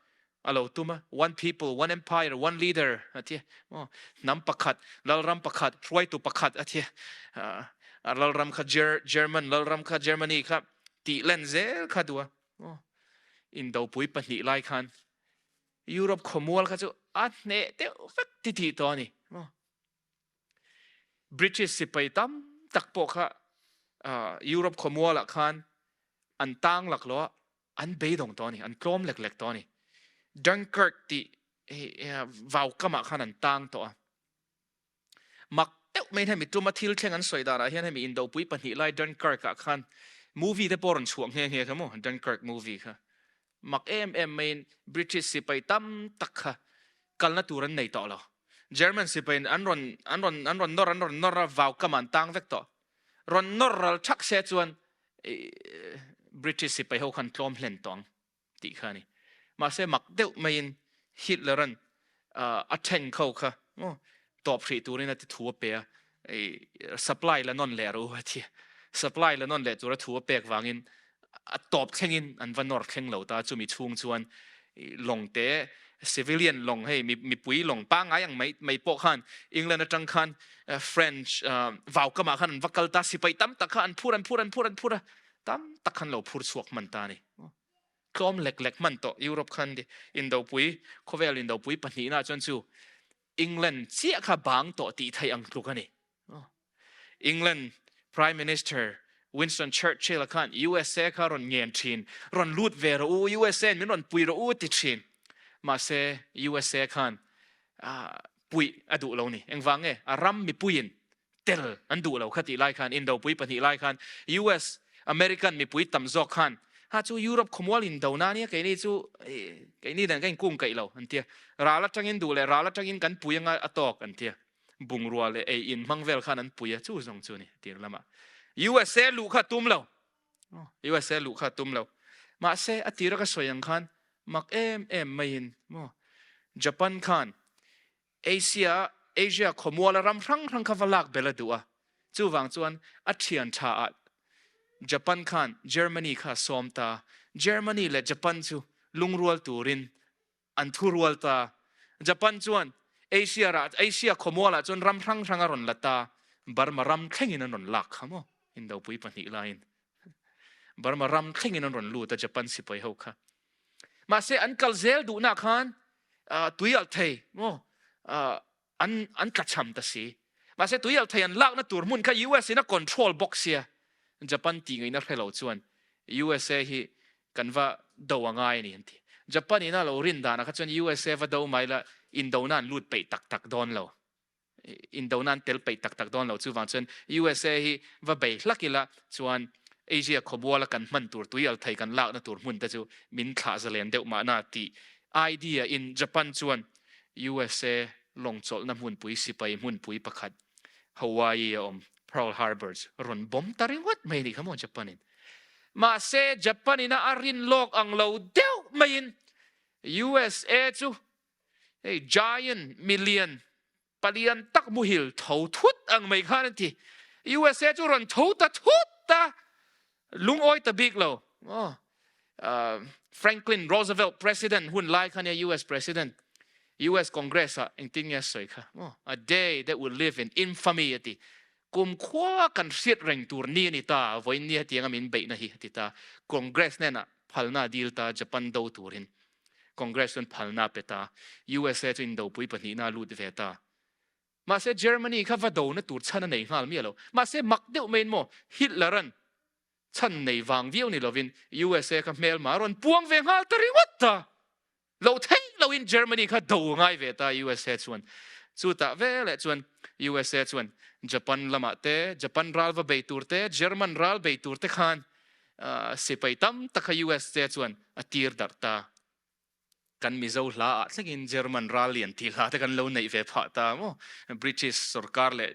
a lo tum a, one people, one empire, one leader a ti a. Hnam pakhat, lalram pakhat, hruaitu pakhat a ti a. A lalram kha German lalram kha Germany kha tih len zel kha duh a. Indopui pahnih lai khan Europe khawmual kha chu a hneh deuh vek ti tih tawh a ni. British sipai tam tak pawh kha Europe khawmualah khan an tang laklawh a, an beidawng tawh a ni, an tlawm lek lek tawh a ni. Dunkirk tih vaukamah khan an tang tawh a. Mak deuh maiin hemi tuma thil thleng an sawi danah hian hemi indopui pahnih lai Dunkirk ah khan movie te pawh rawn chhuah nghe nghe kha maw Dunkirk movie kha mak em em maiin British sipai tam tak kha kalna tur an nei tawh lo. German sipaiin an rawn an rawn an rawn nawr an rawn nawr a vau kam an tang vek tawh. Rawn nawr ral thak se chuan British sipai ho khan tlawm hlen tawh ang tih kha a ni. Mahse mak deuh maiin Hitler-a'n a tank ho kha tawp hrih turin a ti thu a pe a, supply la nawn leh rawh u a ti a. Supply la nawn leh tura thu a pek vangin a tawp thlengin an va nawr thleng lo ta, chumi chhung chuan lawng te, civilian lawng hei mipui lawng pangngai ang mai mai pawh khan England atang khan French vaukamah khan an va kal ta, sipai tam tak kha an phur an phur an phur an phur a, tam tak khan lo phur chhuak hman ta a ni. Tlawm lek lek hman tawh Europe khan indopui, khawvel indopui pahnihna chuan chu England chiah kha bang tawh tih theih ang tluk a ni. England Prime Minister Winston Churchill khan USA kha rawn ngen thin, rawn lut ve rawh u, USA in min rawn pui rawh u ti thin. Mahse USA khan puih a duh lo ni. Engvang nge? A ram mipuiin tel an duh lo kha tih lai khan, indopui pahnih lai khan US, American mipui tam zawk khan ha chu Europe khawmual indo na ania keini chu keini dan ka inkung kaih lo an tia. Ral atangin duh leh ral atangin kan pui anga a tawk an tia. Bungrua leh ei in hmang vel khan an pui a, chu zawng chu ni tir lamah. USA luh kha tum lo. USA luh kha tum lo. Mahse a tira ka sawi ang khan mak em em maiin maw Japan khan Asia Asia khawmuala ram hrang hrang kha va lak bel a duh a, chuvang chuan a thian tha ah Japan khan Germany kha a sawm ta. Germany leh Japan chu lungrual turin an thu rual ta. Japan chuan Asia rah Asia khawmualah chuan ram hrang hrang a rawn la ta. Burma ram thlengin an rawn lak kha maw? Indopui pahnih laiin Burma ram thlengin an rawn lut a Japan sipai ho kha. Mahse an kal zel duhna khan tui alh thei maw an an tlachham ta si. Mahse tui alh thei an lakna tur hmun kha US in a control bawk sia. Japan tih ngaihna hre lo chuan USA hi kan va do a ngai a ni an ti. Japan in a lo rin danah kha chuan USA va do mai la indona an lut peih tak tak dawn lo. Indona an tel peih tak tak dawn lo. Chuvang chuan USA hi va bei hlak ila chuan Asia khawbuala kan hman tur tui al thei kan lakna tur hmun te chu min thlah zalen deuh mahna tih idea in Japan chuan USA lawng chawlhna hmunpui sipai hmunpui pakhat Hawaii a awm Pearl Harbor chu rawn bawm ta ringawt mai a nih kha maw Japan in. Mahse Japan in a a rin lawk ang lo deuh maiin USA chu hei giant milian palian tak muhil tho thut ang mai khan an ti. USA chu rawn tho ta thut a, lungawi ta bik lo. Oh, uh, Franklin Roosevelt president hun lai khan ya US president US Congress ah engtin nge sawi kha. Oh, a day that will live in infamy ati. Kum khua kan hriat reng tur ni ani ta, voin ni hetianga min beihna hi ati ta. Congress hnenah phalna dil ta Japan do turin. Congress chuan phalna pe ta. USA chu indopui pahnihna lut ve ta. Mahse Germany kha va dona tur chhan a nei nghal miah lo. Mahse mak deuh maiin maw Hitler-a'n chhan nei vang viau ni lovin USA kha hmelma a rawn puang ve nghal ta ringawt ta. Lo theih loin Germany kha do a ngai ve ta USA chuan. Chutah veleh chuan USA chuan Japan lamah te, Japan ral va bei tur te, German ral bei tur te khan sipai tam tak kha USA chuan a tir darh ta. Kan Mizo hla ah thlengin German ral lian tih hla te kan lo neih ve phah ta maw? British sorkar leh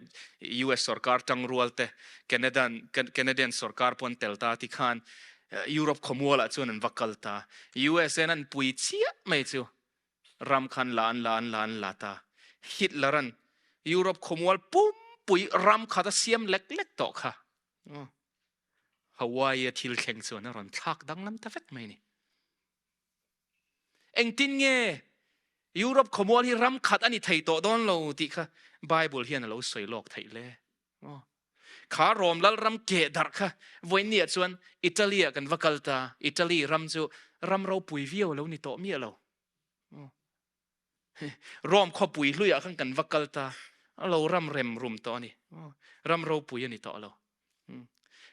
US sorkar tangrual te, Canadian Canadian sorkar pawh an tel ta ti khan Europe khawmual ah chuan an va kal ta. USA in an pui chiah mai chu ram khan la an la an la an la ta. Hitler an Europe khawmual pumpui ram khat a siam lek lek tawh kha. Hawaii a thil thleng chuan a rawn thlak danglam ta vek mai ni. Engtin nge Europe khawmual hi ram khat a ni thei tawh dawn lo tih kha Bible hian a lo sawi lawk theih le. Kha Rom lal ram keh darh kha vawiinniah chuan Italy ah kan va kal ta. Italy ram chu ram ropui viau a lo ni tawh miah lo. Rome khawpui hluiah khan kan va kal ta, a lo ram rem rum tawh a ni. Ram ropui a ni tawh lo.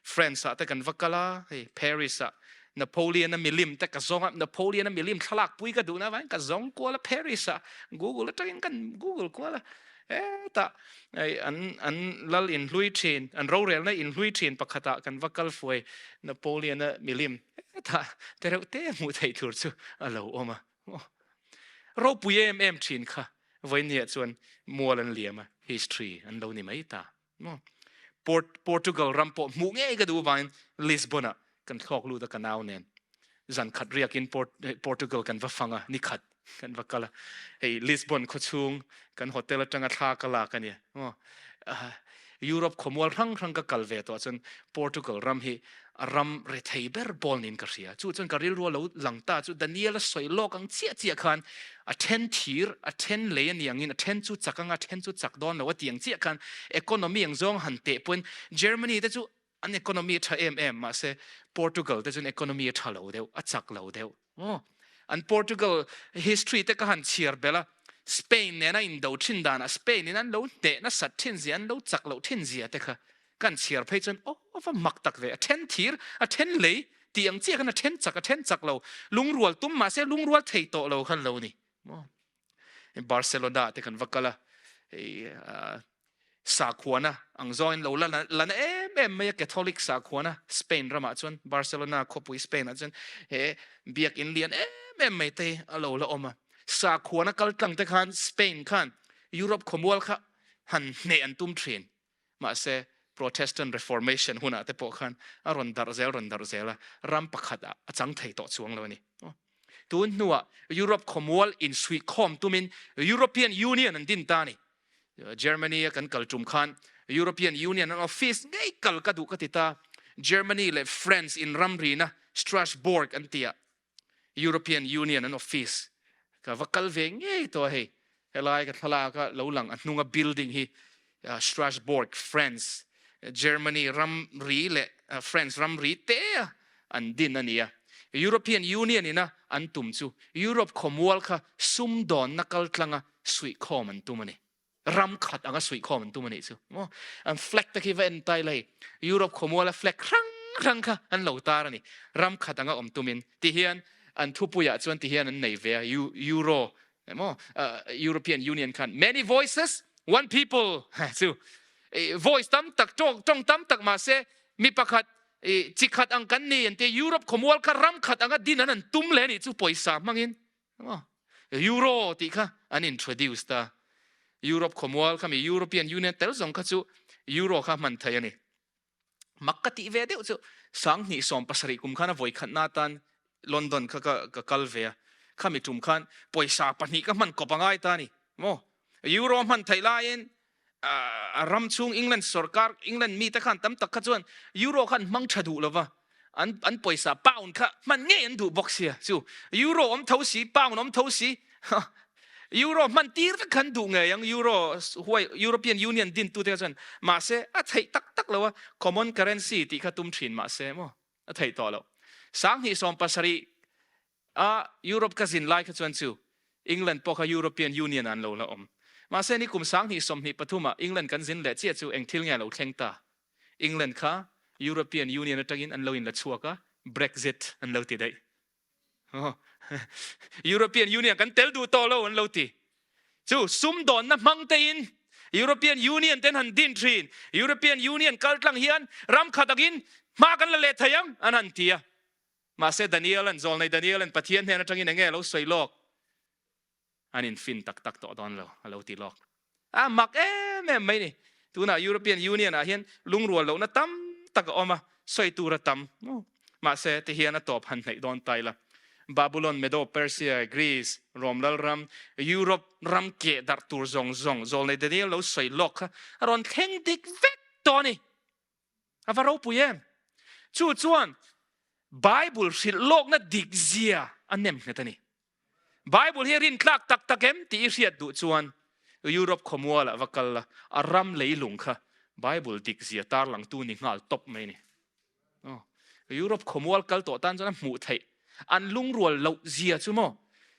France ah te kan va kal a, hei Paris ah Napoleon a milim te ka zawng a, Napoleon a milim thlalak pui ka duhna avangin ka zawng kual a Paris ah, Google atangin kan Google kual a. Hetah an an lal inhlui thin, an rorelna inhlui thin pakhatah kan va kal fuai Napoleon-a milim hetah tereuh te hmuh theih tur chu a lo awm a. Ropui em em thin kha vawinia chuan mual an liam a, history an lo ni mai ta. Maw? Port Portugal ram pawh hmuh ngei ka duh avangin Lisbon-ah kan thlawk lut a ka nau nen. Zan khat riakin Port Portugal kan va fang a, ni khat kan va kal a. Hei Lisbon khawchhung kan hotel atanga thla ka lak a nia. Maw? Europe khawmual hrang hrang ka kal ve tawh chuan Portugal ram hi a ram rethei ber pawl niin ka hria. Chu chuan ka rilru a lo lang ta chu Daniel a sawi lawk ang chiah chiah khan a then thir, a then lei a ni angin a then chu chak anga a then chu chak dawn lo a ti ang chiah khan economy ang zawng han teh pawhin Germany te chu an economy a tha em em mahse Portugal te chuan economy a tha lo deuh, a chak lo deuh. Maw? An Portugal history te ka han chhiar belh a, Spain nena indo thin danah Spain in an lo hneh nasat thin zia, an lo chak loh thin zia te kha ka han chhiar phei chuan aw va mak tak ve, a then thir, a then lei tih ang chiah khan a then chak, a then chak lo, lungrual tum mahse lungrual thei tawh lo khan lo ni. Maw? Barcelona te kan va kal a, hei sakhuana ang zawngin lo la la na em em mai a Catholic sakhuana Spain ramah chuan Barcelona khawpui Spain ah chuan he biakin lian em em mai te a lo la awm a sakhuana kal tlang te khan Spain khan Europe khawmual kha han hneh an tum thin mahse Protestant Reformation hunah te pawh khan a rawn darh zel rawn darh zel a ram pakhat ah a chang thei tawh chuang lo a ni. Tun hnuah Europe khawmual insuihkhawm tumin European Union an din ta a ni. Germany a kan kal tum khan European Union an office ngei kal ka duh ka ti ta. Germany leh France in ramrina Strasbourg an tia European Union an office ka va kal ve ngei tawh a hei. Helai ka thlalak a lo lang a hnunga building hi Strasbourg, France, Germany ramri leh France ramri te a an din a ni a. European Union ina an tum chu Europe khawmual kha sumdawnna kaltlanga suihkhawm an tum a ni. Ram khat anga suihkhawm an tum a nih chu. Maw? An flag te khi va en tai la hei. Europe khawmuala flag hrang hrang kha an lo tar a ni. Ram khat anga awm tumin. Tihian an thupuiah chuan tihian an nei ve a, Euro Emaw European Union khan many voices one people chu voice tam tak tawng tawng tam tak mahse mi pakhat chi khat ang kan ni an ti Europe khawmual kha ram khat anga din an an tum le ni chu pawisa hmangin emaw Euro tih kha an introduce ta Europe khawmual kha mi European Union tel zawng kha chu Euro kha hman thei ani. Mak ka tih ve deuh chu 2017 kum khan a vawi khatna atan London kha ka ka kal ve a, khami tum khan pawisa pahnih ka hman kawp a ngai ta a ni maw? Euro hman theih laiin a ram chhung England sorkar England mite khan tam tak kha chuan Euro khan hmang tha duh lova an an pawisa pound kha hman ngei an duh bawk sia chu euro awm tho si pound awm tho si euro hman tir vek khan duh ngei ang euro huai European Union din tu te kha chuan mahse a theih tak tak lo a common currency tih kha tum thin mahse maw a theih tawh lo 2017 A Europe ka zin lai kha chuan chu England pawh kha European Union ah an lo la awm. Mahse ni kum 2023 ah England kan zin leh chiah chu eng thil nge a lo thleng ta? England kha European Union atangin an lo inla chhuak a, Brexit an lo ti daih. European Union kan tel duh tawh lo an lo ti. Chu sumdawnna hmang tein European Union ten han din thin. European Union kal tlang hian ram khat angin hma kan la leh thei ang an han ti a. Mahse Daniel-a'n, Zawlnei Daniel-a'n Pathian hnen atangin enge a lo sawi lawk? An infin tak tak tawh dawn lo, a lo ti lawk. A mak em em mai ni. Tunah European Union-ah hian lungrual lohna tam tak a awm a, sawi tur a tam. Mahse tihian a tawp han hnaih dawn ta ila. Babylon, Medo, Persia, Greece, Rom lalram, Europe ram keh darh tur zawng zawng Zawlnei Daniel lo sawi lawk kha a rawn thleng dik vek tawh a ni. A va ropui em? Chu chuan Bible hrilh lawkna dik zia a nem nghet a ni. Bible hi rin tlak tak tak em tih i hriat duh chuan Europe khawmualah va kal la, a ram leilung kha Bible dik zia tarlangtu ni nghal tawp mai a ni. Oh, Europe khawmual kal tawh tan chuan a hmuh theih. An lungrual loh zia chu maw?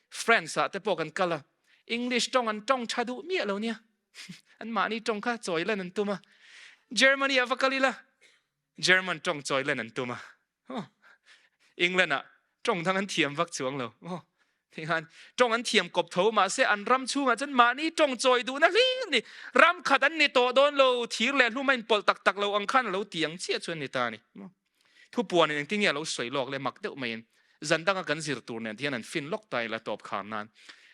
France ah te pawh kan kal a, English tawng an tawng tha duh miah lo nia. An mahni tawng kha chawi len an tum a. Germany ah va kal ila, German tawng chawi len an tum a. Oh, England ah tawng dang an thiam vak chuang lo. Oh, Tikhan tawng an thiam kawp tho mahse an ram chhungah chuan mahni tawng chawi duhna hlir ni. Ram khat an ni tawh dawn lo, thir leh hlum a inpawlh tak tak lo ang khan a lo ti ang chiah chu an ni ta a ni. Thupuanin engtin nge a lo sawi lawk le mak deuh maiin zan danga kan zir tur nen hian an fin lawk ta ila tawp khar nan.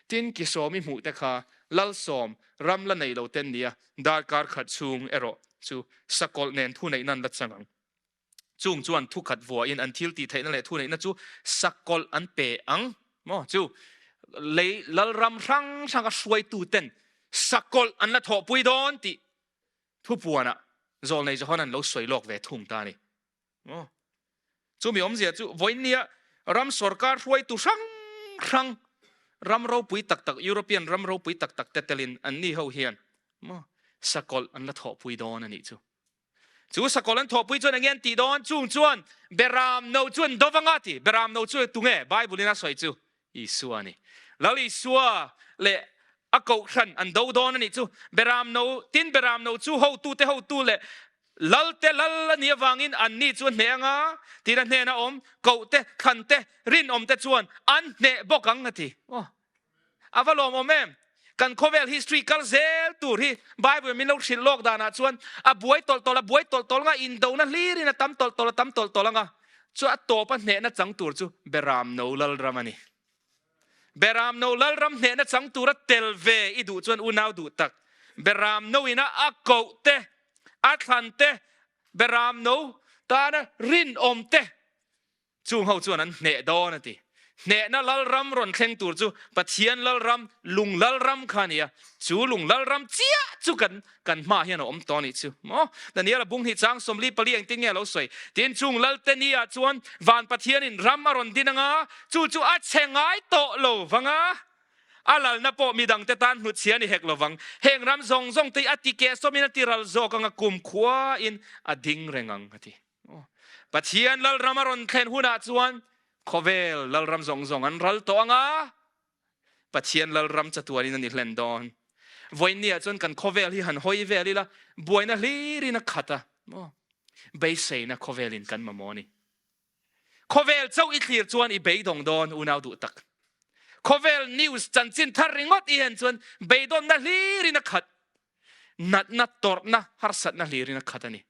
Tin, Kisawm i hmuh te kha Lalsawm ram la nei lo ten nia darkar khat chhung erawh chu sakawlh nen thuneihna an la chang ang. Chung chuan thukhat vuahin an thil tih theihna leh thuneihna chu sakawlh an pe ang maw? Chu lei lalram hrang hranga hruaituten sakawlh an la thawhpui dawn tih thupuanah zawlnei Johana an lo sawi lawk ve thung ta a ni maw? Chumi awmzia chu vawiinnia ram sorkar hruaitu hrang hrang ram ropui tak tak European ram ropui tak tak te telin anni ho hian maw sakawlh an la thawhpui dawn a nih chu. Chu sakawlh an thawhpui chuan enge an tih dawn? Chung chuan Beram no chu an dov anga ti. Beram no chu tunge? Bible in a sawi chu Isua a ni. Lal Isua leh a kohhran an do dawn a nih chu. Beram no, tin Beram no chu hotute hotu leh Lalte lal a nih avangin anni chu a hneh anga, tin a hnena awm kohte, thlante, rinawmte chuan an hneh bawk ang a ti. Aw. A va lawmawm em? Kan khawvel history kal zel tur hi Bible min lo hrilh lawk danah chuan a buai tawlh tawlh a buai tawlh tawlh anga indona hlirin a tam tawlh tawlh a tam tawlh tawlh anga chu a tawpa hnehna chang tur chu Beram no Lalram a ni. Beram no Lalram hnehna chang tura tel ve i duh chuan unau duh tak Beram no ina a koh te, a thlan te, Beram no tana rinawm te Chung ho chuan an hneh dawn a ti. Hnehna lalram rawn thleng tur chu Pathian lalram, lung lalram kha a ni a. Chu lung lalram chiah chu kan kan hmaah hian a awm tawh a nih chu. Maw? Daniel-a bung hnih chang 44 engtin nge a lo sawi? Tin, chung lalte ni ah chuan van Pathianin ram a rawn din anga, chu chu a chhe ngai tawh lo vang a, a lalna pawh midangte tan hnutchhia a ni hek lo vang. Heng ram zawng zawng te hi a ti kehsawmin a ti ral zawk anga kumkhuain a ding reng ang a ti. Pathian lalram a rawn thlen hunah chuan khawvel lalram zawng zawng an ral tawh ang a, Pathian lalram chatuanin a ni hlen dawn. Vawiinniah chuan kan khawvel hi han hawi vel ila, buaina hlirin a khat a, maw? Beiseina khawvelin kan mamawh a ni. Khawvel chauh i thlir chuan i beidawng dawn unau duh tak. Khawvel news chanchin thar ringawt i en chuan beidawnna hlirin a khat. Natna, tawrhna, harsatna hlirin a khat a ni.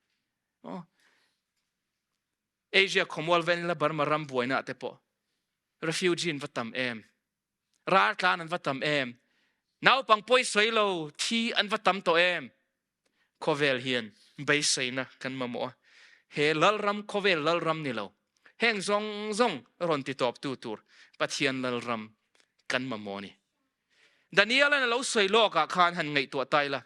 Asia khawmual vel Burma ram buaina te pawh refugee an va tam em raltlan an va tam em naupang pawi sawi lo thi an va tam tawh em khawvel hian beiseina kan mamawh a he lalram khawvel lalram ni lo heng zawng zawng rawn ti tawp tu tur Pathian lalram kan mamawh ni Daniel-a'n a lo sawi lawkah khan han ngaihtuah ta ila,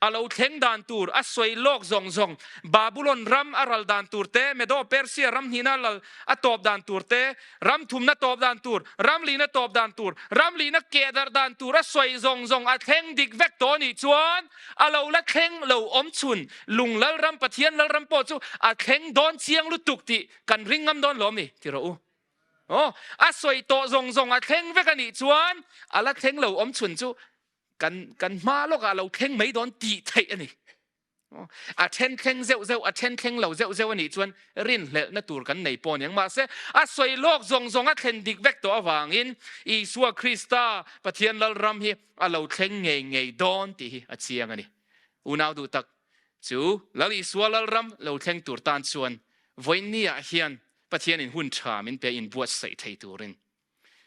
a lo thleng dan tur a sawi lawk zawng zawng, Babulon ram a ral dan tur te, Medo-Persia ram hnihna lal a tawp dan tur te, ram thumna tawp dan tur, ram lihna tawp dan tur, ram lihna keh darh dan tur a sawi zawng zawng a thleng dik vek tawh anih chuan a lo la thleng lo awm chhun lung lalram Pathian lalram pawh chu a thleng dawn chiang lutuk tih kan ring ngam dawn lawm ni ti rawh u. Aw, a sawi tawh zawng zawng a thleng vek a nih chuan a la thleng lo awm chhun chu kan kan hma lawkah a lo thleng mai dawn tih theih a ni. A then thleng zeuh zeuh, a then thleng lo zeuh zeuh a nih chuan rinhlelhna tur kan nei pawh aniang. Mahse, a sawi lawk zawng zawng a thlen dik vek tawh avangin Isua Krista Pathian Lalram hi a lo thleng ngei ngei dawn tih hi a chiang a ni. Unau duh tak chu Lal Isua Lalram lo thleng tur tan chuan vawiinniah hian Pathianin hun tha min pe inbuatsaih thei turin.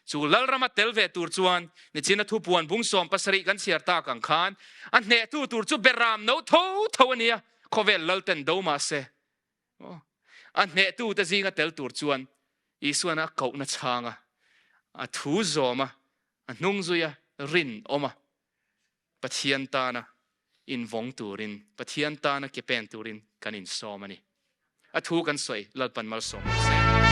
Chu Lalrama tel ve tur chuan nichina thupuan bung 70 kan chhiar tak ang khan a hnehtu tur chu beram no tho tho a nia, khawvel Lalten do mah se. A hnehtu te zinga tel tur chuan Isuan a kohna chhanga a thu zawma a hnung zuia rinawma Pathian tana invawng turin, Pathian tana ke pen turin kan insawm a ni. A thu kan sawi Lalpan malsawm rawh se.